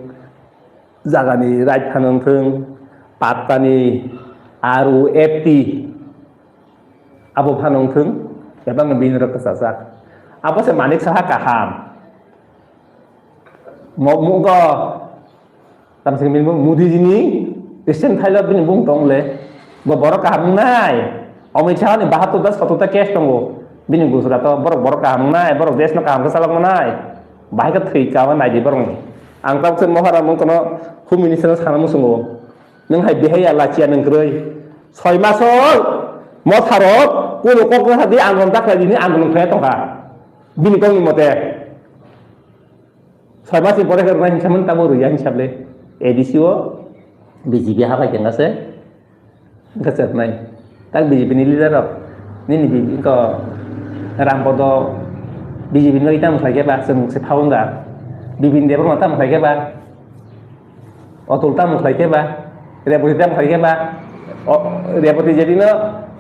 jagani right phan wngthwng, pattani R U F T abo phan wngthwng, ebang bini rok kwchajak. Abo se Manik Saha kaham. Mo-, mugo, tamsing bini bung Modi ji ni Christian thailo bini bung tong le. Bo borok kaham nai. Amit Shah ni bahattor ta sottor ta case tongo. Bini Gujarat o borok, borok kaham nai, borok desh no kaham khe salok nai. Bahai khe thwi kama nai di borok ni. Ang tamsing mohara mung kono home minister no sana musungo. Nung hai bihai ya lachiya nung kroi. Soi maso motharok kuno kok no hadi andolon ta khlai dini andolon khlai tongkha. Bini kok ni mote. Soi mas ni pore khe rwnai hinsa man tamo rwya hinsap le. A D C o B J P habai khe ngase. Ngase rwnai. Tak B J P ni leader rok. Nini B J P ko Rampodo B J P ni tamo khlai khe ba chwng se phaunga. Bipin Debbarma tamo khlai khe ba. Otul tamo khlai khe ba. Reboti tamo khlai khe ba. O, Reboti jedino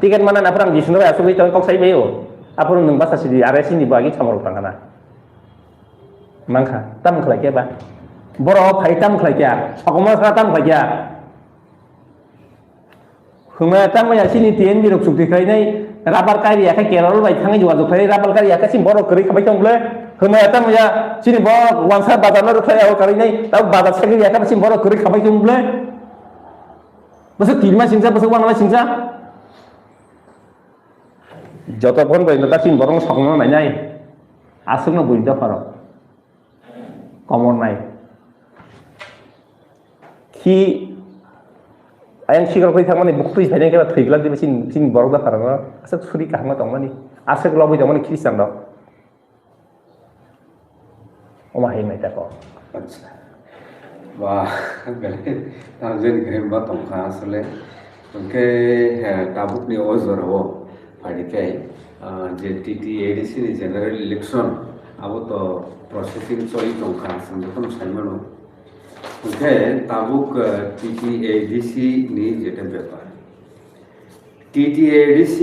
ticket mana na phrang jisno ba asugwi tong kok sai bayo. Aphuru nwng basa sidi R S C ni bagi chamorok tangana. Mangkha, tamo khlai khe ba? Borok phai tamo khlai khe? Sokomor kha tamo khlai khe? Hwnmaya tamo ya chini T N B rok chukti khlainai, rabar kari ya khe Kerala bai thangwi jogajog khlai, rabar kari ya khe chini borok kwrwi khabai tong bwle? Hwnmaya tamo ya chini borok wansa bazar no rwkhlai ya o karinai, tamo bazar segwi ya khe chini borok kwrwi khabai tong bwle? Bwswk tirma singsa, bwswk wanama singsa? Joto phone bai no ta chini borok no sokomor nainai. Aswkno buini dopharok. Komor nai. Khi ayang sikar koi thangmani buktui phainai khe thwi glak diba chini, chini borok dopharok no. Aswk suri kaham tongmani. Aswk lobwi tongmani Christian rok. Omo hai mai tako. Acha. Ba, bele, tarjani khe ba tongkha asle. Hwnkhe, eh, tabukni o jorao phaidi khe, ah, je T T A D C ni general election, abo to processing choli tongkha, chwng jotono sai mano. Hwnkhe tabuk, eh, T T A D C ni jeta bepar. T T A D C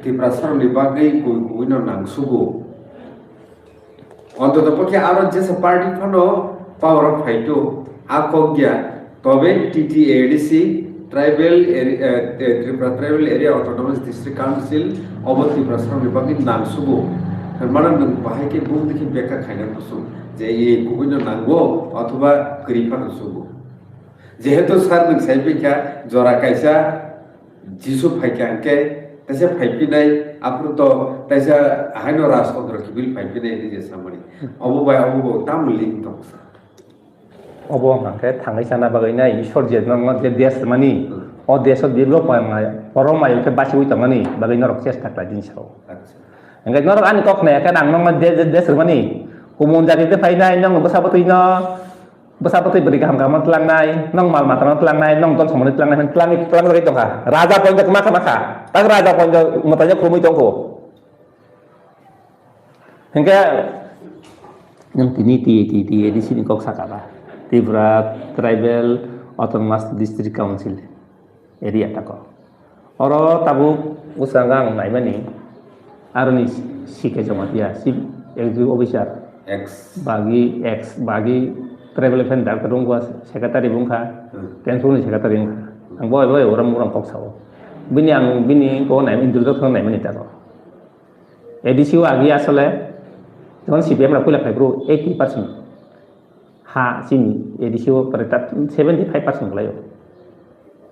Tiprasarokni bagwi kubui kubui no nangsugo. Ontotopokhe aro jesa party phano power o phaito, a kok ya. Tobe T T A D C, Tribal Area, eh, eh, Tripura Tribal Area Autonomous District Council, obo Tiprasarokni bagwi nangsugo. Hwnmano nwng bahai khe buh dikhe bekha khaina kusung je, e kubui no nango othoba kwrwi phano sugo. Jehetu sir nwng sai phaikha, jora kaisa Jisu phaikha hwnkhe, teisa phaiphinai, aphuru to teisa ahaino rajtantro kibil phaiphinai hinwi je samani. Obo bai obo bo tamo link tong sa? Obo hwnkhe thangwi chana bagwi nai Ishwar je nokno je desh rwmani, o desho develop ma-, ma-, oro mayo khe basiwi tongmani bagwi norok chesta khlai din sao. Acha. Hwnkhe norok ani kok nai khe nang nokno de-, de-, desh rwmani, kumun jati de phainai, nokno bwsa bwtwi no, bwsa bwtwi bwrwi kaham kaham tlangnai, nong mal mata no tlangnai, nong don somani tlangnai, tlang, tlang jagwi tongkha. Raja pointo kwma kha, ma kha. Tak raja pointo mwtaino khulumwi tongkho. Hwnkhe nwng tini T T A D C ni kok saka ba? Tripura Tribal Autonomous District Council area tako. Oro tabuk bwskango ang naimani, aroni C K Jamatia, Chief Executive Officer, Ex. Bagi, ex, bagi Tribal Affairs Director wngkha, Secretary wngkha, Hmm. Transport ni Secretary wngkha. Ang bo, bo, orang, orang kok sao. Bini ang, bini ko nai, introduction naimani tako. A D C o agi asole, jemon C P M rok puila phai bro, eighty percent. Ha, chini A D C o pore ta seventy five percent kwlaio.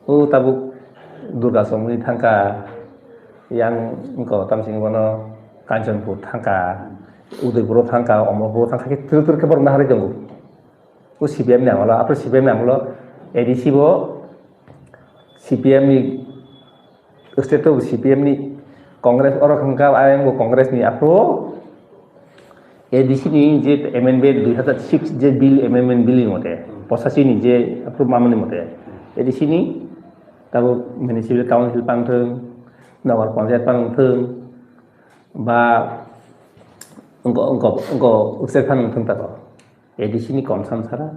O tabuk Durga Chowmuni thangkha, yang wngkha tamsing bono Kanchanpur thangkha, Udaipur o thangkha, Amarpur o thangkha, khe twrwk twrwk khe borok naharwi tongo. O C P M ni amolo, aphuru C P M ni amolo A D C bo C P M ni state o C P M ni Congress oro thangkha, ayang bo Congress ni aphuru A D C ni je amendment dui hazar six je bill, amendment bill ni mote, pochashi ni je approve mamani mote, A D C ni tabo municipal council pangthung, Nagar Panchayat pangthung, ba wngko, wngko, wngko wngse phan wngthung tako. A D C ni concern sara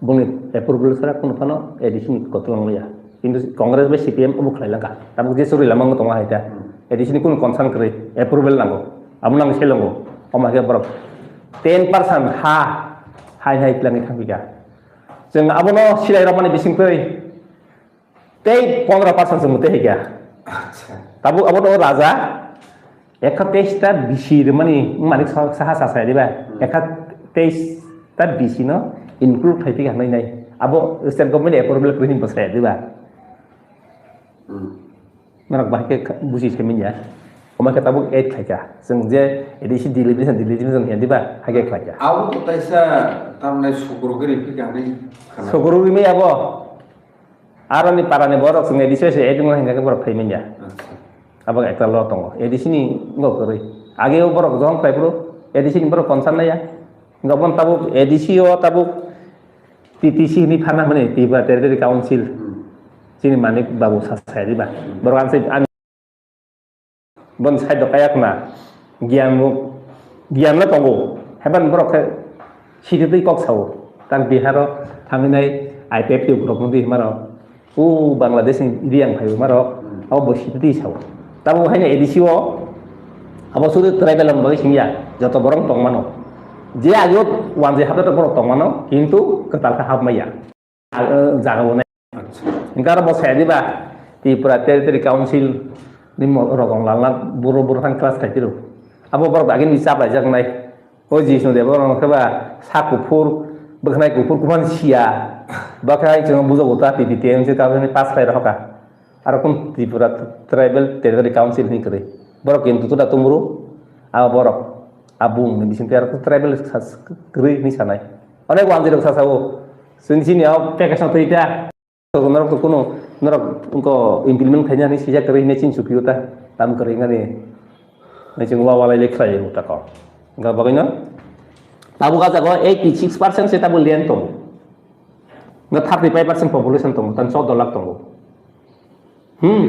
Bongni approval sara kunu phano A D C ni kotor wng ya. Kintu Congress bai C P M obo khlai langkha. Tabuk je suri lamang tongo hai ta. A D C ni kunu concern kwrwi approval nango. Abo nang selongo. Omo hai khe borok ten percent ha hai hai twlangwi thangphi kha. Chwng abono silai rokmani bising twi tei pondro percent chwng tei hai kha. Tabuk abono raja Ekha teis ta bisi rwmani manik sa-, saha sa saya diba? Ekha teis ta bisi no include khai thika nai nai. Abo state government approval kwrwi hinba saya diba? Norok bahai khe kha-, buji sai manya. Omo khe tabuk add khai kha. Chwng je A D C delimitation, delimitation ya diba? Hai khe khlai kha. Abo to taisa tamni suguru gari phika nai khana. Suguru wi mai abo. Aroni parani borok chwng A D C se add wngna hingkha khe borok phai manya. Acha. Abo ekta law tongo. A D C ni wngkha kwrwi. Age o borok jong khlai phuru A D C ni borok concern naiya. Hingkha obo tabuk A D C o tabuk T T C hinwi pharna hwnwi Tripura Territory Council. Hmm. Chini Manik Babu sa-, sai diba. Hmm. Borok ang se, ang bon side o kaya khna. Giyan mo, giyan no tongo. Heban borok khe sidi twi kok sao. Tang Bihar o thangwi nai I P F T rok mudi himaro. O Bangladesh ni Indian phaibo marok, abo bo sititi sao. Tamo haino A D C o, abo sudu tribal ni bagwi singya, joto borok tongmano. Je ageo wanjwi hapjak borok tongmano, kintu kwtal khe hapmaya. Ah, jaga bo nai. Acha. Hingke aro bo saya diba, Tripura Territory Council ni mo-, rogong lalna buro buro thang class khai tiro. Abo borok agini chap laijak nai. O Jishnu Debbarma khe ba sak kuphur, bwkhnai kuphur, kuphang siya. Bwkha hai chwng bujo buta T P T M C kabrani pass khai rohorkha. Aro kun Tripura Tribal Territory Council ni kwrwi. Borok kintu tuda tumuru, abo borok, abung ni bising tei aro tribal sas-, kwrwi hinwi sanai. Onek wanjwi rok sasao, chwng chini o package no twi ta. Norok to kuno, norok wngkha implement khaina hinwi sijak kwrwi hinwi chini chukio ta, tam kwrwi wngani. Nai chwng wa walai le khlai o ta ko. Wngkha bagwi no, tabuk ah jaga o eighty six percent se tabuk land tongo. Wngkha thirty five percent population tongo, tan choudo lakh tongo. Hmm.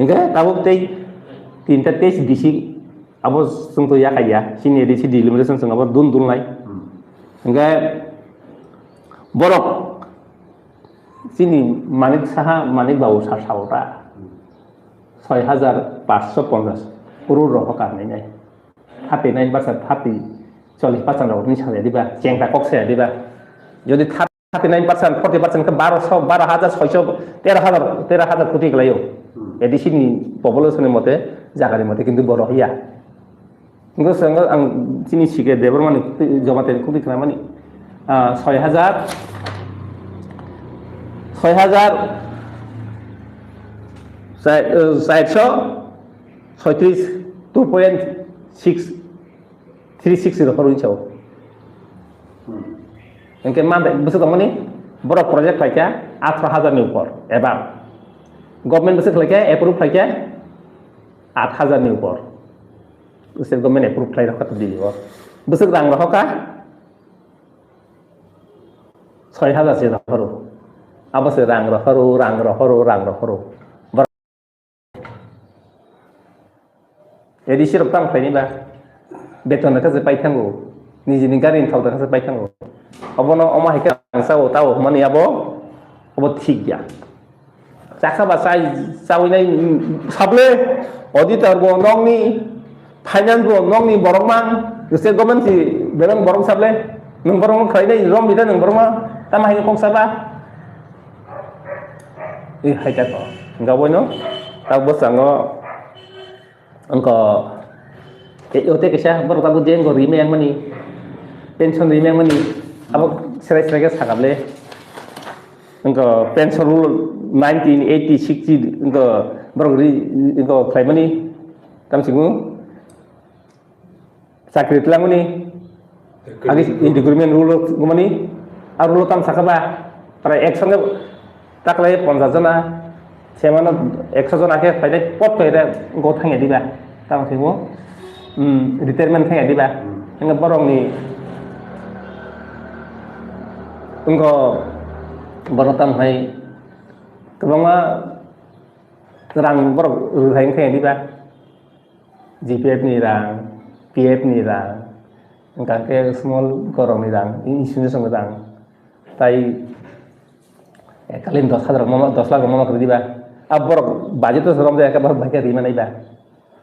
Hingke tabuk tei tinta teis bisi abo chwng to yakaiya, chini A D C delimitation chwng abo dun dun lai. Hmm. Hingke borok chini Manik Saha, Manik Babu sa sao ta. Hmm. Soi hajar panchsho ponchas crore rohorkha hinwi nai. Thirty nine percent, thirty, chollish percent rok ni saya diba, chengta kok saya diba. Jodi thirty nine percent, forty percent khe baro so, baro hajar soicho, tero hajar, tero hajar koti kelaio. Hmm. A D C ni population ni mote, jaga ni mote, kintu boro hiya. Hingo senggo ang chini sike Debbarma ni joma teni koti kena mani, ah, soi hajar, soi hajar, sai-, eh, saicho, soitris, two point six, three six zero four inch o. Hmm. Hingke ma bwswk tongmani borok project khlaikha atharo hajar ni upor, eba government bwswk khlaikha, approve khlaikha aat hajar ni upor. State government approve khlai rokha to Delhi o. Bwswk rang rohorkha soi hajar se rohoro. Abo se rang rohoro, rang rohoro, rang rohoro. A D C rok tamo khlaini ba? Beton rok khe se pai thango. Nijini gari ni thok rok khe se pai thango. Obono omo hai khe ang sao tao hwnmani abo, obo thik ya. Chakha ba chai, chawi nai, mm, sable, auditor bo nokni, finance bo nokni borok mang, state government si beleng borok sable, nwng borok khlai nai rom bida nwng borok ma, tamo hai khe kok saba? E hai ta ko. Gaboi no, tak bo sango. Wngkha, e, o tei kaisa borok tabuk je wngkha ri maya wngmani, pension ri maya wngmani, abo serai serai khe sakha le. Wngkha pension rule nineteen eighty six wngkha borok ri, wngkha khlaimani, tamo simi chakri twlangmani, agi increment rule wngmani, a rule tamo sakha ba, prai ekshonge taklai ponchas jona, semano ekso jona khe phainai pot phainai go thangya diba, tamo khe bo, um, retirement thangya diba, hingke borokni wngkha borok tamo hai kwbangma rang borok rwthai thangya diba, G P F ni rang, P F ni rang, hingke small borokni rang, institution ni rang. Tai ekalin dos hajar mama, dos lakh mama kwrwi diba. A borok budget o sorom de eka borok bai khe rima nai ba.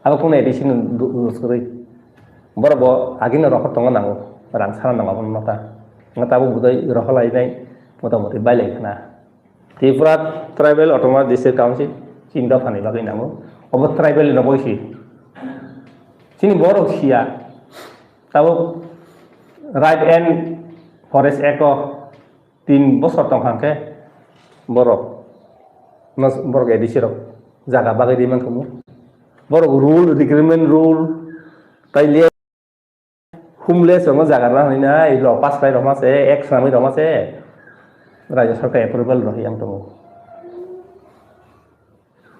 Abo kunu A D C ni du-, rules kwrwi. Borok bo agini rohor tongo nango. Rang sana nango abono nota. Nga tabuk budai rohor lai nai motamoti bai lai khna. Tripura Tribal Autonomous District Council chini dophani bagwi nango. Obo tribal ni nokoi si. Chini borok siya. Tabuk Right and Forest Act o tin bosor tong kha khe borok, mas-, borok A D C rok jaga bagwi ri man khamu. Borok rule, recruitment rule, tai le homeless rokno jaga rwna hwnwi nai, lo pass khlai rwma se, act swnamwi rwma se, Rajya Sarkar approval rwhi ang tongo.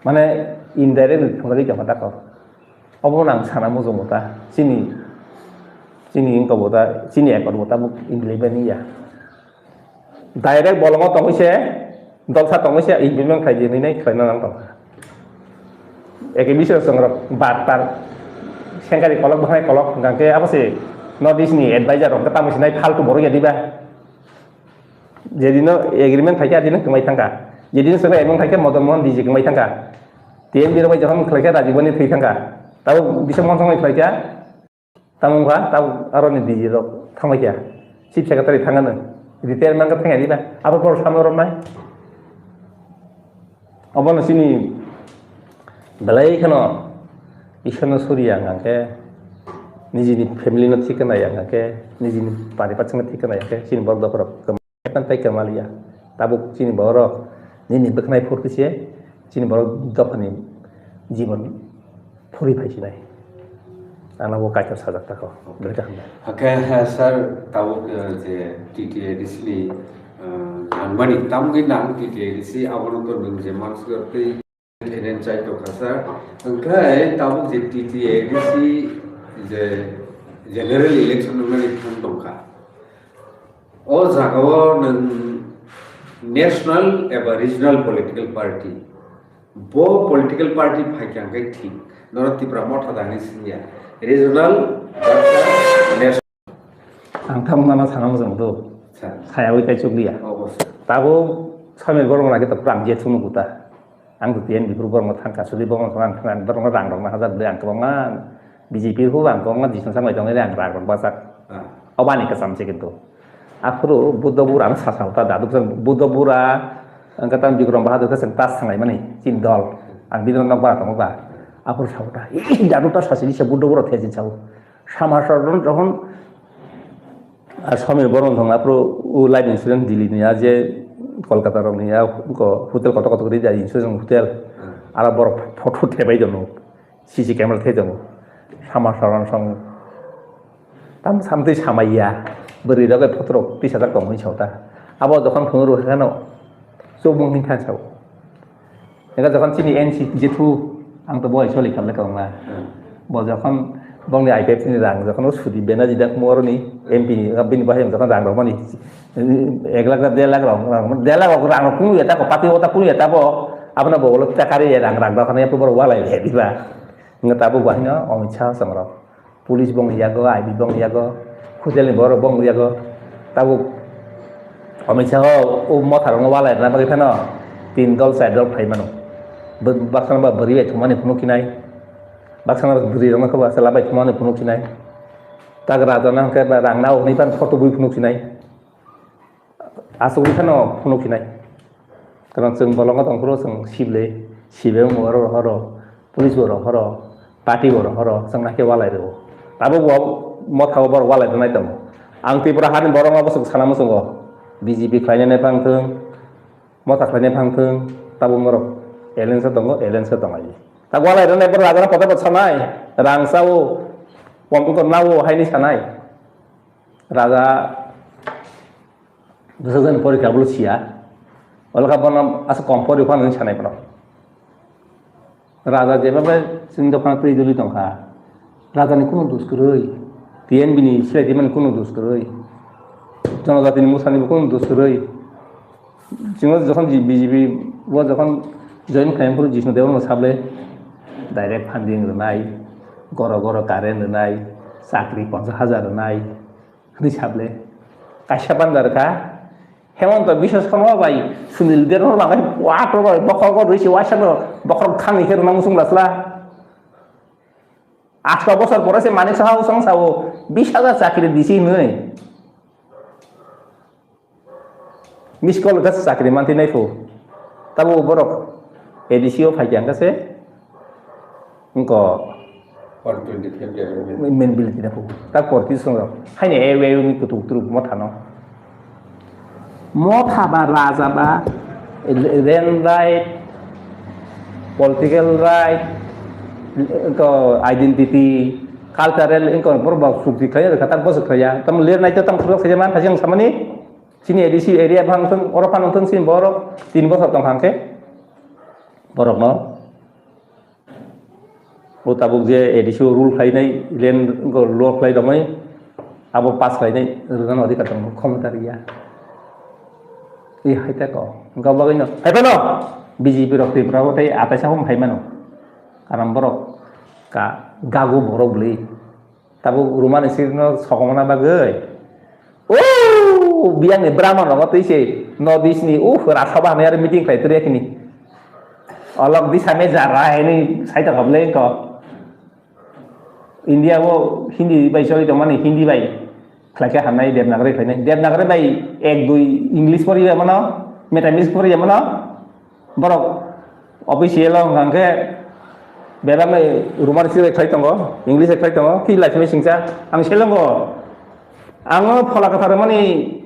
Mane indirect thwngwi tongkha tako. Obo nang sana muchungo ta. Chini, chini wngkha bo ta, chini ekor bo tabuk implement ya. Direct bolongo tongwi se, dolsa tongwi se implement khlai di hinwi nai khlaina nang tongkha. Eke bising songrok bar tar sengkari kolok bwkhwnai kolok hwnkha khe abo se North East ni advisor rok tamo sinai faltu borok ya diba. Jedino agreement khaikhe adino kwmai thangkha. Jedino sono agreement khaikhe Madan Mohan D J kwmai thangkha. T M B rok bai jokhon khlaikhe Rajiv Gandhi thwi thangkha. Tabo bisa monsong bai khlaikha. Tamo wngkha, tabo aroni D J rok thangbai kha. Chief Secretary thangano. Retire mankha thangya diba. Abo borok samno romnai. Obono chini belai kheno Ishwarno suriya hwnkha khe, nijini family no thik khe naiya hwnkha khe, nijini paribar chwngno thik khe naiya khe, chini borok dophorok kwmai tei kwmaliya. Tabuk chini borok nini bwkhnai phurkhe se chini borok dophani jibon phuri phai sinai. Ang bo kaitor sajak tako. Belai kaham. Hakhe, eh, sir, tabuk, eh, je T T A D C ni, eh, nangmani, tamgwi nang T T A D C, abono to nwng je mansi twi enen chai tongkha, sir. Hwnkhe tabuk je T T A D C je general election nangmani thang tongkha. O jagao nwng national eba regional political party, bo political party phaikha hwnkhe thik, norok Tipra Motha da hinwi singya. Regional, national. Ang tamo nana sana mojang do. Sa. Sayawi tai chukliya. Obo. Tabo Samir Bormani khe to pura ang je thunu kuta. Ang to T N B phuru borokno thangkha, sudi borokno thangkha, ang borokno rang rokna hajar bwlai ang kwbangma B J P phuru ang kwbangma discussion bai tongwi ang rang rok bachak. Ah. Obani kwcham se kintu. Aphuru Buddha Bura no sasa ta dadu kwcham Buddha Bura, ang kata Bikram Bahadur kwcham tas sangai mani chini dol. Ang bidro nok ba tongo ba. Aphuru sa ta, "Ih, dadu ta sasi ni se Buddha Bura thejin sao." Sama sa ron rohon Ar Samir Bormani thang aphuru o life insurance Delhi ni a je Kolkata rok ni a ko hotel kotor kotor ri jai insurance hotel. Hmm. Ara borok photo thebai dono. C C camera thai dono. Sama saran song. Tam samtwi samaiya. Bwrwi rok photo rok tisa jak tong hoi chota. Abo jokhon phunuru hano. Chubung ni than sao. Ega jokhon chini N C G two, ang to boy soli khamle kong na. Hmm. Bo jokhon bongni I P F T ni rang jokhon o sudi bena jida kumoro ni M P ni, bini bahai jokhon rang rok mani, ek lakh na der lakh rok, der lakh rok rang rok kunu eta ko pati ota kunu eta bo, abona bo ulo takari rang rang rok ne pubor walai le diba. Nga tabo bahino Amit Shah song rok. Police bong yago, I B bong yago, hotel ni borok bong yago. Tabuk Amit Shah o, o motha rokno walai rwna bagwi phano tin dol, char dol phai mano. Bo-, baksa no ba bwrwi bai thumani phunuk khinai. Baksa no bwrwi rokno khe ba chwla bai thumani phunuk khinai. Tak raja no hwnkhe ba rang nao hwnwi phano photo bui phunuk khinai. Aswk wngkha no phunuk hinai. Karon chwng bolongo tongphuru chwng sible, sibe wngmo oro horo, police bo oro horo, party bo oro horo, chwng nakhe walai rwo. Abo bo motha o borok walai rwnai tongo. Ang Tripura hani borok no bwswk sana muchungo. B J P khlainai phang thwng, motha khlainai phang thwng, tabuk norok alliance o tongo, alliance o tonglai. Tak walai rwnai borok raja no kotor kotor sanai, rang sao, pompiko nao haini sanai. Raja bwsajani porikha bolo siya. Olokha bono asa kom pori phano hinwi sanai bono. Raja jeba bai chini dophano twi duli tongkha. Rajani kunu dos kwrwi. T N B ni silai twi mani kunu dos kwrwi. Jonojatini musani bo kunu dos kwrwi. Chwng jokhon B J P o jokhon join khlaimani phuru Jishnu Debbarma sable direct funding rwnai, goro goro current rwnai, chakri ponchas hajar rwnai, hwnwi sable. Kaisa banda rwkha, Hemonto Biswa Sarma bai Sunil Debbarma bai wato bai bokhok rwisi waisano bokhok thangni khe rwna muchung lasla. Asto bosor pore se Manik Saha usang sao bis hajar chakri disi hinwi. Miss call khe chakri manti nai phu. Tabo borok A D C o phai khe ang khe se wngko one twenty-five day. Main bill khe phu. Tak por ki song rok. Haini A W ni kutuk truk mo thano. Motha ba raja ba land right, political right, wngkha identity, cultural, wngkha borok ba sukti khlai rwkha tak bosok khlaiya. Tamo lir nai to tamo khorok khlaiya man thajang samani chini A D C area phang thung oro phang thung chini borok tin bosor tong hang khe borok no. O tabuk je A D C o rule khlainai, land go law khlai romai, abo pass khlainai, rwna no adhikar tong, khomota riya. I hai ta ko, hwnkha bagwi no, hai phano B J P rok Tripura o tei atai sa hum hai mano. Karam borok ka gagu borok bwlwi. Tabuk Roman script no sokomna bagwi. O biyang ni Brahman rogo twi se North East ni, uh, Rajya Sabha hamya meeting khlai twi kini. Olok di same jara hini sai ta kable ko. India o Hindi bai choli tong mani Hindi bai khlai khe hamnai Devanagari khlainai. Devanagari bai ek dui English pori ya mano, Mathematics pori ya mano. Borok official o hwnkha khe bebak ni Roman script khlai tongo, English khlai tongo, ki lai simi singcha. Ang seleng o, ang o phola kwthar mani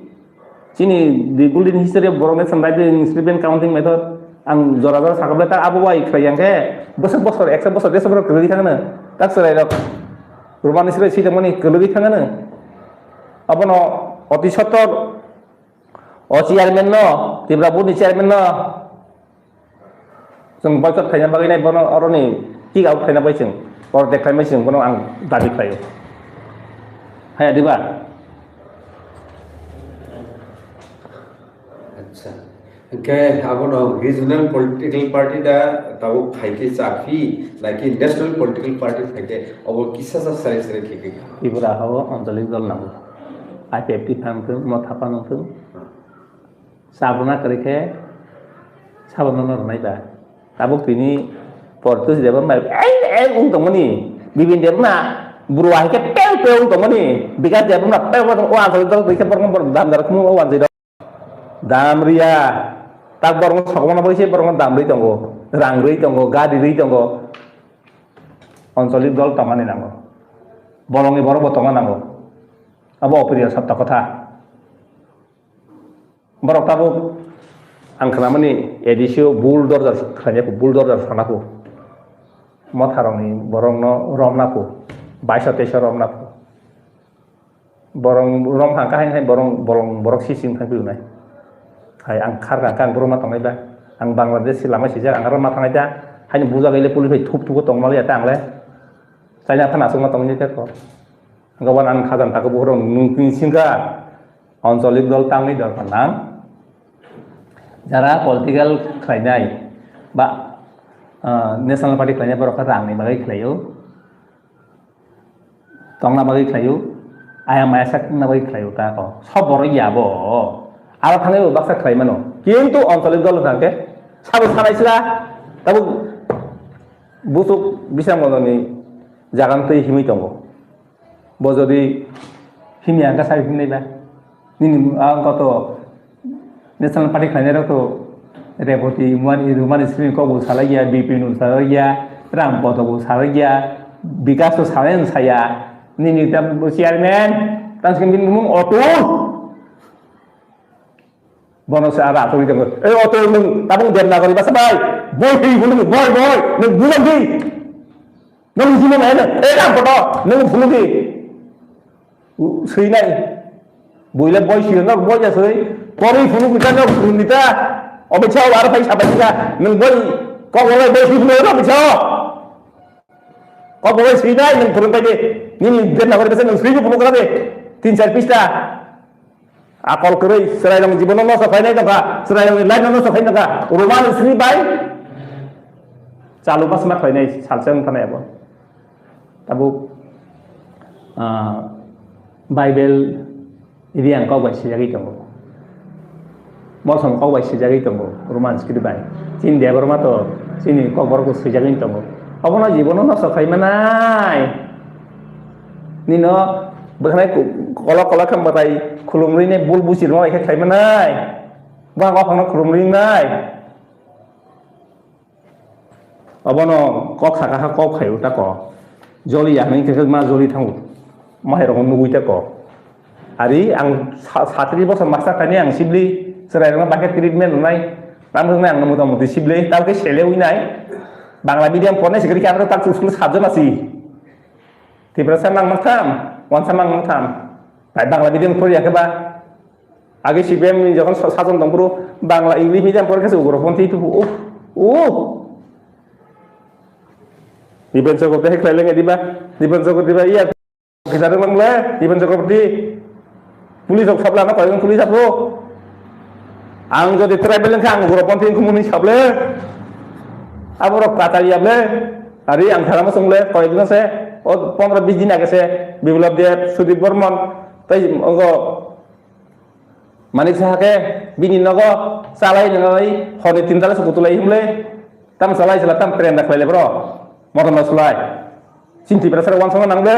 chini the golden history of Borok nation by the inscription counting method ang jora jora sakha bwlai ta abo bai khlai yang khe bosok bosor eksa bosor deso borok kwrwi thangno tak chwrai rok Roman script swi tongmani kwrwi thangno abono oti sottor o chairman no Tripura board ni chairman no Chwng boycott khaina bagwi nai bono oroni kick out khaina bai chwng, or dekhlai mai chwng bono ang dabi khlaio. Haya diba? Acha. Hwnkhe abono regional political party da tabuk khaikhe chaphi, naikhe national political party khaikhe obo kisa sa sari sari khaikhe. Tripura hao anchalik dol nango. I P F T phang thung, Motha phang thung. Sabona kwrwi khe sabona no rwnai ba. Tabuk tini Portus Debbarma ai ai wng tongmani. Bibin Debbarma buru hai khe pew pew wng tongmani. Bikas Debbarma pew pew o anchalik dol rwi khe borok no borok dam dar khmu o wanjwi rok. Dam riya. Tak borok no sokomona bai se borok no dam rwi tongo. Rang rwi tongo, gari rwi tongo. Anchalik dol tongmani nango. Bolongni borok bo tongna nango. Abo opriyo satya kotha. Borok tabuk ang khnamani A D C o bulldozer khlainai kho, bulldozer sana kho. Motharokni borokno romna kho, baisa teisa romna kho. Borok rom hangka hai hai borok bolong borok sising thang philnai. Hai ang khar hangka ang borok ma tongnai da. Ang Bangladesh si lama sijak ang aro ma thangnai da. Haini buja gaile police bai thup thup tongmali ata ang le. China thana aswk ma tongni te ko. Ang wan ang khajan tako borok nung tin singka. Anchalik dol tangwi dorkar nang. Jara political khlainai ba, ah, national party khlainai borok khe rangni bagwi khlaio. Tongna bagwi khlaio. Aya maya sakna bagwi khlaio ta ko. Sob borok ya bo. Aro thangwi bo baksa khlai mano. Kintu anchalik dol hwnkha khe sabo sanai sila. Tabuk busuk bisang mononi jagan twi himwi tongo. Bo jodi himya hwnkha sabi himnai ba. Nini ang koto National Party khlainai rok to Reboti Umani, Rumani Simi kok bo salai ya, B P no salai ya, Ram Bodo bo salai ya, Bikas to salai no saya. Nini tam chairman, tang sing bini mung Otul. Bono se ara aturi tongkha. Ei Otul nwng tabung Devanagari basa bai. Boi twi phunukgo, boi, boi. Nwng bujan di. Nwng himo nai na. Ei Ram Bodo, nwng phunukdi. Swinai. Buile boi swi no boi ja swi. Porwi phunukdi ta no phunukdi ta. Obe chao ara phai sabai ta. Nwng boi kok wala boi swi phunukgo obe chao. Kok wala swinai nwng phunukdi. Nini Devanagari basa nwng swi phunukgo de. Tin char pista. Akol kwrwi, chwrairokni jibono nosto khlainai tongkha, chwrairokni life no nosto khlainai tongkha. Roman script bai chalu pasma khlainai salsa wng thanai abo. Tabuk, ah, Bible riyang kok bai swijagwi tongo. Mosong kok bai swijagwi tongo, Roman script bai. Chini Debbarma to chini kokborok bo swijagwi tongo. Obono jibono nosto khlai manai. Nino bwkhanai kolok kolok khe mwtai khulumrwi nai bul buchirma bai khe khlai manai. Bwkha kophangno khulumrwi nai. Obono kok saka kha kok khaio tako. Joli ya hwnwi khe ma joli thango. Mahairokno nugwi tako. Ari ang sa-, satris bosor master khainai ang sibli chwrairokno bakhe treatment rwnai. Tamo wngnai ang motamuti sibli. Tamo khe sele wngnai. Bangla medium pornai sikri khe ang tak school sabjana si. Tiprasa nang mangtham, wansa mang mangtham. Bai Bangla medium pori ya khe ba. Age C P M ni jokhon sa-, sason tong phuru Bangla English medium pori khe se ugroponthi tu. Uff, uff. Dipen Chakraborty hai khlai lenge diba? Dipen Chakraborty ba iya. Kisa rwng le, Dipen Chakraborty. Police rok sabla na koi police apro. Ang jodi tribal wngkha ang ugroponthi wngkha muni sable. Aborok kachari yable. Ari ang thara masung le koi dino se. O pondro bis din age se. Biplab Deb, Sudip Bormon. Tai ogo Manik Saha khe bini nogo chalai nalai horni tinta le sukutulai himle. Tam chalai chala tam trenda khlai le bro. Motor no sulai. Chinti prasar wansong nang le.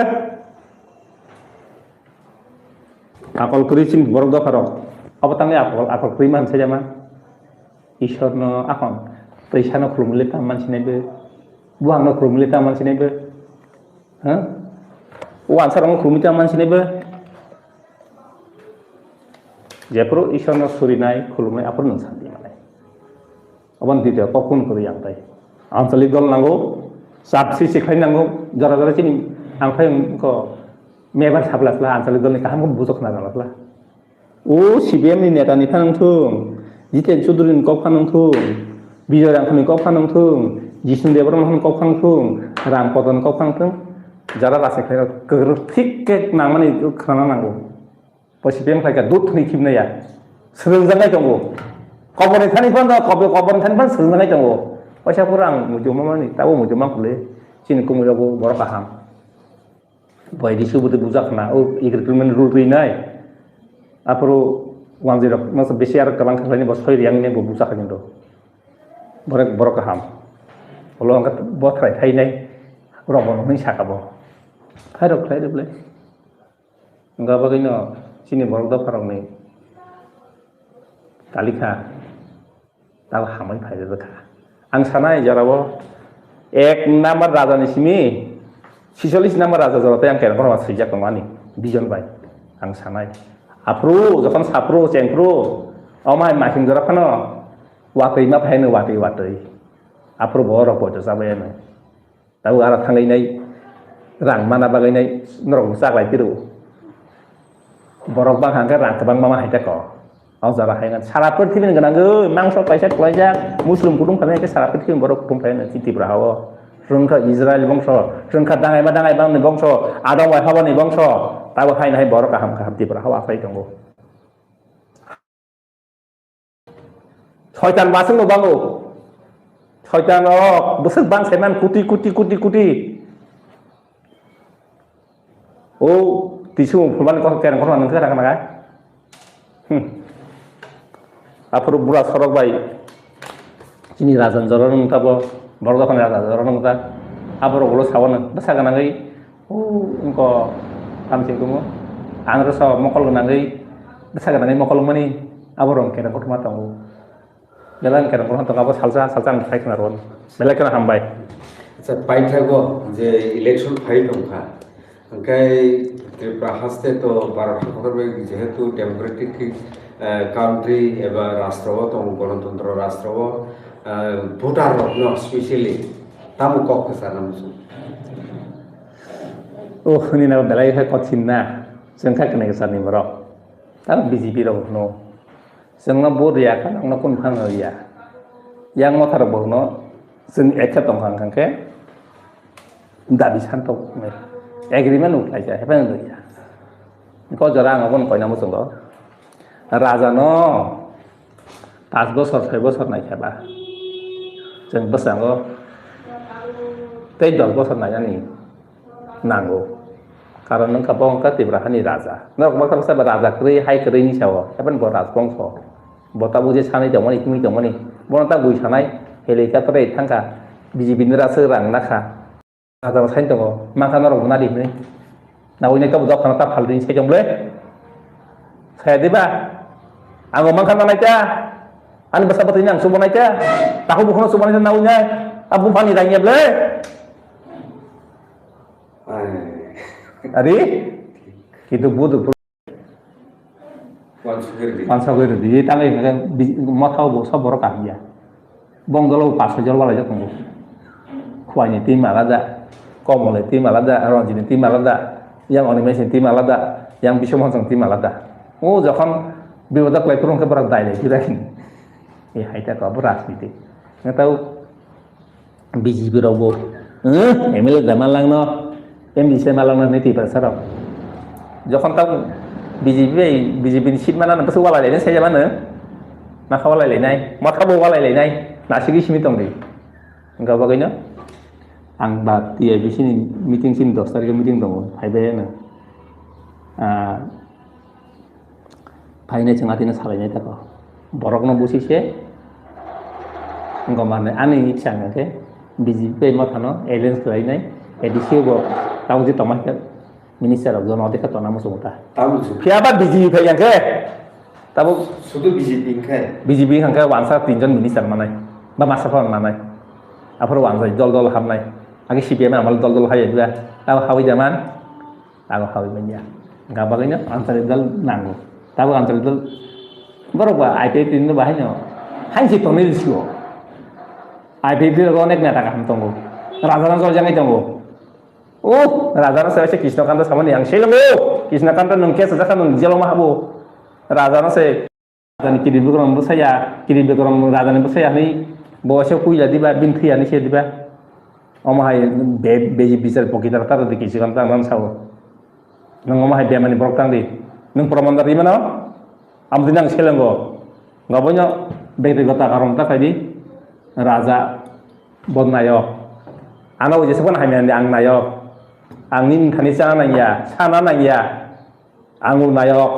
Akol kwrwi chini borok dopharok. Abo tangwi akol, akol kwrwi man sajama. Ishorno akon twisano khulumwi le tamo mansinaibo. Buhangno khulumwi le tamo mansinaibo. Ha? O ansarokno khulumwi tamo mansinaibo. Jephuru Ishorno surinai, khulumnai, aphuru nwng santi manai. Oboni twi kok phun kwrwi ang tai. Anchalik dol nango, chap si si khlai nango, jora jora chini ang phai ko mebar sabla sla anchalik dolni kaham khe bujok khna jala sla. O C P M ni neta ni phano thung, Jiten Chaudhary ni kok phano thung, Bijoy Rangkhal ni kok phano thung, Jisnu Debbarma ni kok phano thung, Ram Kodon ni kok phano thung, jara rasi khlai kwrwk thik khe nangmani khna nango. Bo C P M khlai kha dut hwnwi khibnai ya. Swrwngjaknai tongo. Koborni thani phano, kobo-, koborni thani phano swrwngjaknai tongo. Waisa phuru ang muitu mamani, tabo muitu mang khwlwi. Chini kumui rogo borok kaham. Bo A D C bo tei bujak khna, o agreement rule twi nai. Aphuru wanjwi rok no bisi aro kwbang kha khlaini bo soi riyang ni bo bujak kha kintu. Borok, borok kaham. Ulo hwnkhe bo thrai thainai. Rok bo hwnwi saka bo. Phairok khlai rw bwlai. Wngkha bagwino chini borok dopharokni talikha tabo hamwi phaijak kha. Ang sanai jorao ek number raja ni simi chisollis number raja jora tei ang kereng kono swijak tongo ani vision bai. Ang sanai aphuru jokhon saphuru chengphuru omai masing jora phano watwi ma phaino watwi watwi aphuru borok poito chabai ano. Tabuk aro thangwi nai rang mana bagwi nai norok bo chaklai phiro. Borok bang hangkhe rang kwbangma ma hai tako. O jora hai ngan sara pwrthibini gwnangwi mangso kaisa kwlaijak Muslim kutung khamya khe sara pwrthibini borok kutung khamya nang Tripura hao. Chwngkha Israel bongso, chwngkha dangaima dangai bangni bongso, adong bai habani bongso. Tabuk hai nai borok kaham kaham Tripura hao achai tongo. Soitan baswk no bango. Soitan rok bwswk bang saiman kuti kuti kuti kuti. O tisung phulmani kok kereng kono nang kara kana. Hmm. Aphuru bura sorok bai. Chini rajan jora nung tabo borok dophani rajan jora nung ta. Aborok ulo sawana bwsa ganangwi. O, wngkha tamsing tongo. Ang rwsa mokol gwnangwi, bwsa gwnangwi mokol wngmani, abo rwng khe kothoma tongo. Belai khe kothoma tongo, abo salsa, salsa ang sai khna rwno. Belai kheno hambai. Acha, paithago je election phai tongkha. Hwnkhe Tripura haste to Bharat hakotor bai jehetu democratic, eh, country eba rastro o tongo, gonotontro rastro o, eh, voter rokno specially tamo kok kwchana muchung. Oh, nini abo belai khe kothin na. Chwng kha kwnwi kwcharni borok. Tamo B J P rok hwno. Chwngno vote riya kha, nokno kunu phano riya. Yang motharok bo hwno, chwng ek khe tong kha hwnkhe dabi santok hwnwi. Agreement bo khlaijak, hephano riya. Ko jora ang obono koina muchungo. Raja no Pash bosor, soi bosor naikha ba, chwng bwskango tei dos bosor nainani nango. Karon wngkha bo wngkha Tripura hani raja. Norok bwkha bwsa ba raja kwrwi, hai kwrwi hinwi sao, haphano bo rajbongso. Bo tabuk je sanai tongmani, himwi tongmani. Bono ta bui sanai, helicopter bai thangkha. B J P ni rasa rang nakha. Hajar sai tongo, mangkha norok bo nadi hinwi. Nawi nai tabuk dophano ta phaldi sai tong ble. Saya diba? Ang bo mangkha nanai ta. Ani bwsa bwtwi ni ang subo nai ta. Takhuk bukhukno subo nai ta nawi nai. A buphani rang ya ble. Ari? Kitu budu. Wansugwi rwdi. Wansugwi rwdi. Ye tangwi hwnka khe bi-, mothao bo sob borok kaham ya. Bong dolo bo pas soi jol walai jak tongo. Khwai ni team alada, Komol ni team alada, Ranjit ni team alada, yang Animesh ni team alada, yang Biswamonsong team alada. O jokhon bipodo kwlai phuru hwnkhe borok dai lai phira hini. E hai ta ko bo rajniti. Nang tao B J P rok bo, eh, M L A da malangno, M D C malangno hinwi Tiprasa rok. Jokhon tamo B J P bai, B J P ni seat mana nang bwswk walai lainai saijak mano, makha walai lainai, motha bo walai lainai, nasigwi simi tongdi. Wngkha bagwino ang ba T I B C ni meeting sini dos tarikh o meeting tongo, phaibai ano. Ah, Phainai chwng atino salainai tako. Borokno busi se wngkha manwi ani ichha hwnkha khe B J P bai mothano alliance khlainai, A D C o bo tabuk je tongma khe minister rok jono odekha tongna muchungo ta. Tabuk se. Phiya ba B J P phai yang khe tabuk sudu B J P hwnkhe. B J P hwnkhe wansa tinjon minister manai ba masa phano manai. Aphuru wanjai dol dol hamnai. Age C P M amal dol dol hai ya. Abo hawi jaman. Abo khawi manya. Hwnkha bagwino Anchalik dal nango. Tabuk Anchalik dal borok ba I P F T no bahaino hainsi tongnai risigo. I P F T rogo onek neta kaham tongo. Raja no joljagwi tongo. Oh, Raja no se Krishna Kanta samani ang selongo. Krishna Kanta nwng kesa jakha nwng jelo ma habo. Raja no se Rajani kiri bwkrang bwsaya, kiri bwkrang rajani bwsaya hwnwi bo se puila diba, bini thwi ani se diba. Omo hai be-, beji bichar pokita ta rwdi kichigam ta man sao. Nwng omo hai bemani borok tang di. Nwng proman da rwi mano? Amtwi nang selengo. Nga boino bektigoto karon ta khaidi. Raja bo nayok. Ano jesa phano hamya hwnwi ang nayok. Ang nini thani chana nangya, sana nangya. Ang nayok.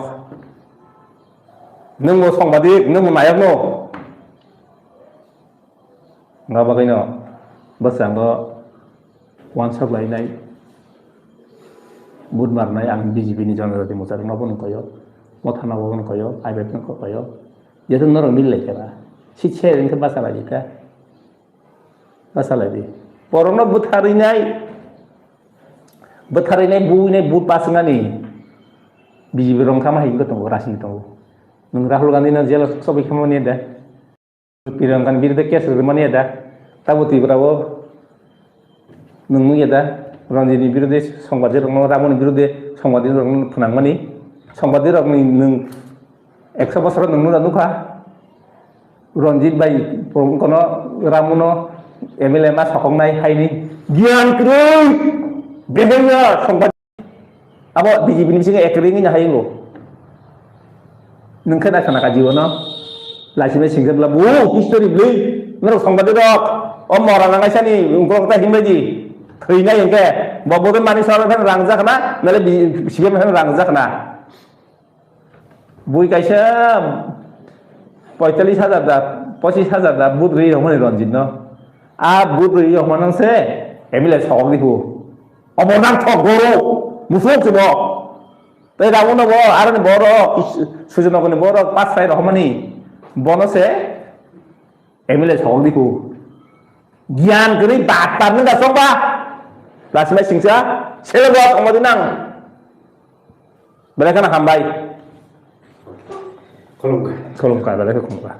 Nwng bo songbadik, nwng bo nayok no. Nga bagwino bwskango wansok lainai, bud marnai ang B J P ni Janajati Morcha rokno bono koyo, Mothano bono koyo, I B F no koyo. Jeto norok mil lai kha ba. Sitse wngkhe basa lai kha. Bachalai di. Borokno bwtharwi nai, bwtharwi nai, buwi nai, but paswk nani B J P rong kha ma hai wngwi tongo, rasing tongo. Nwng Rahul Gandhi no jail o chobwi kha mani da. Priyanka ni birode case rwmani da. Tabo Tripura o nwng nukya da. Ranjit ni birode songbadir rokno, Ramon ni birode songbadir rokno phwnangmani. Songbadir rokni nwng Ekso bosoro nwng nukha, nukha. Ranjit bai kono Ramuno M L A ma sokoknai haini giyan kwrwi behavior songba abo B J P ni bisingo ekring ni haingo. Nwng khe naikha naka jibono laisime singkhe bla bu history bli norok songbadirok o mora nangaisani ungkok ta himbaidi thwinai hwnkhe bo bodo mani sara phano rangjakna nale C P M phano rangjakna. Bui kaisa poitallis hajar da, pochis hajar da vote rwi rokmani Ranjit no. A vote rwi rokmano se M L A sokok di hu. Obo nang thok goro, musuk se bo. Tei Ramuno bo, aroni borok, Sujonogo ni borok, pas sai rokmani. Bono se M L A sokok di hu. Giyan kwrwi baktar nung da sokba. Lasimai singsa, selo bo, ongodi nang. Belai kheno hambai. Khulumkha. Khulumkha, belai kheno khulumkha.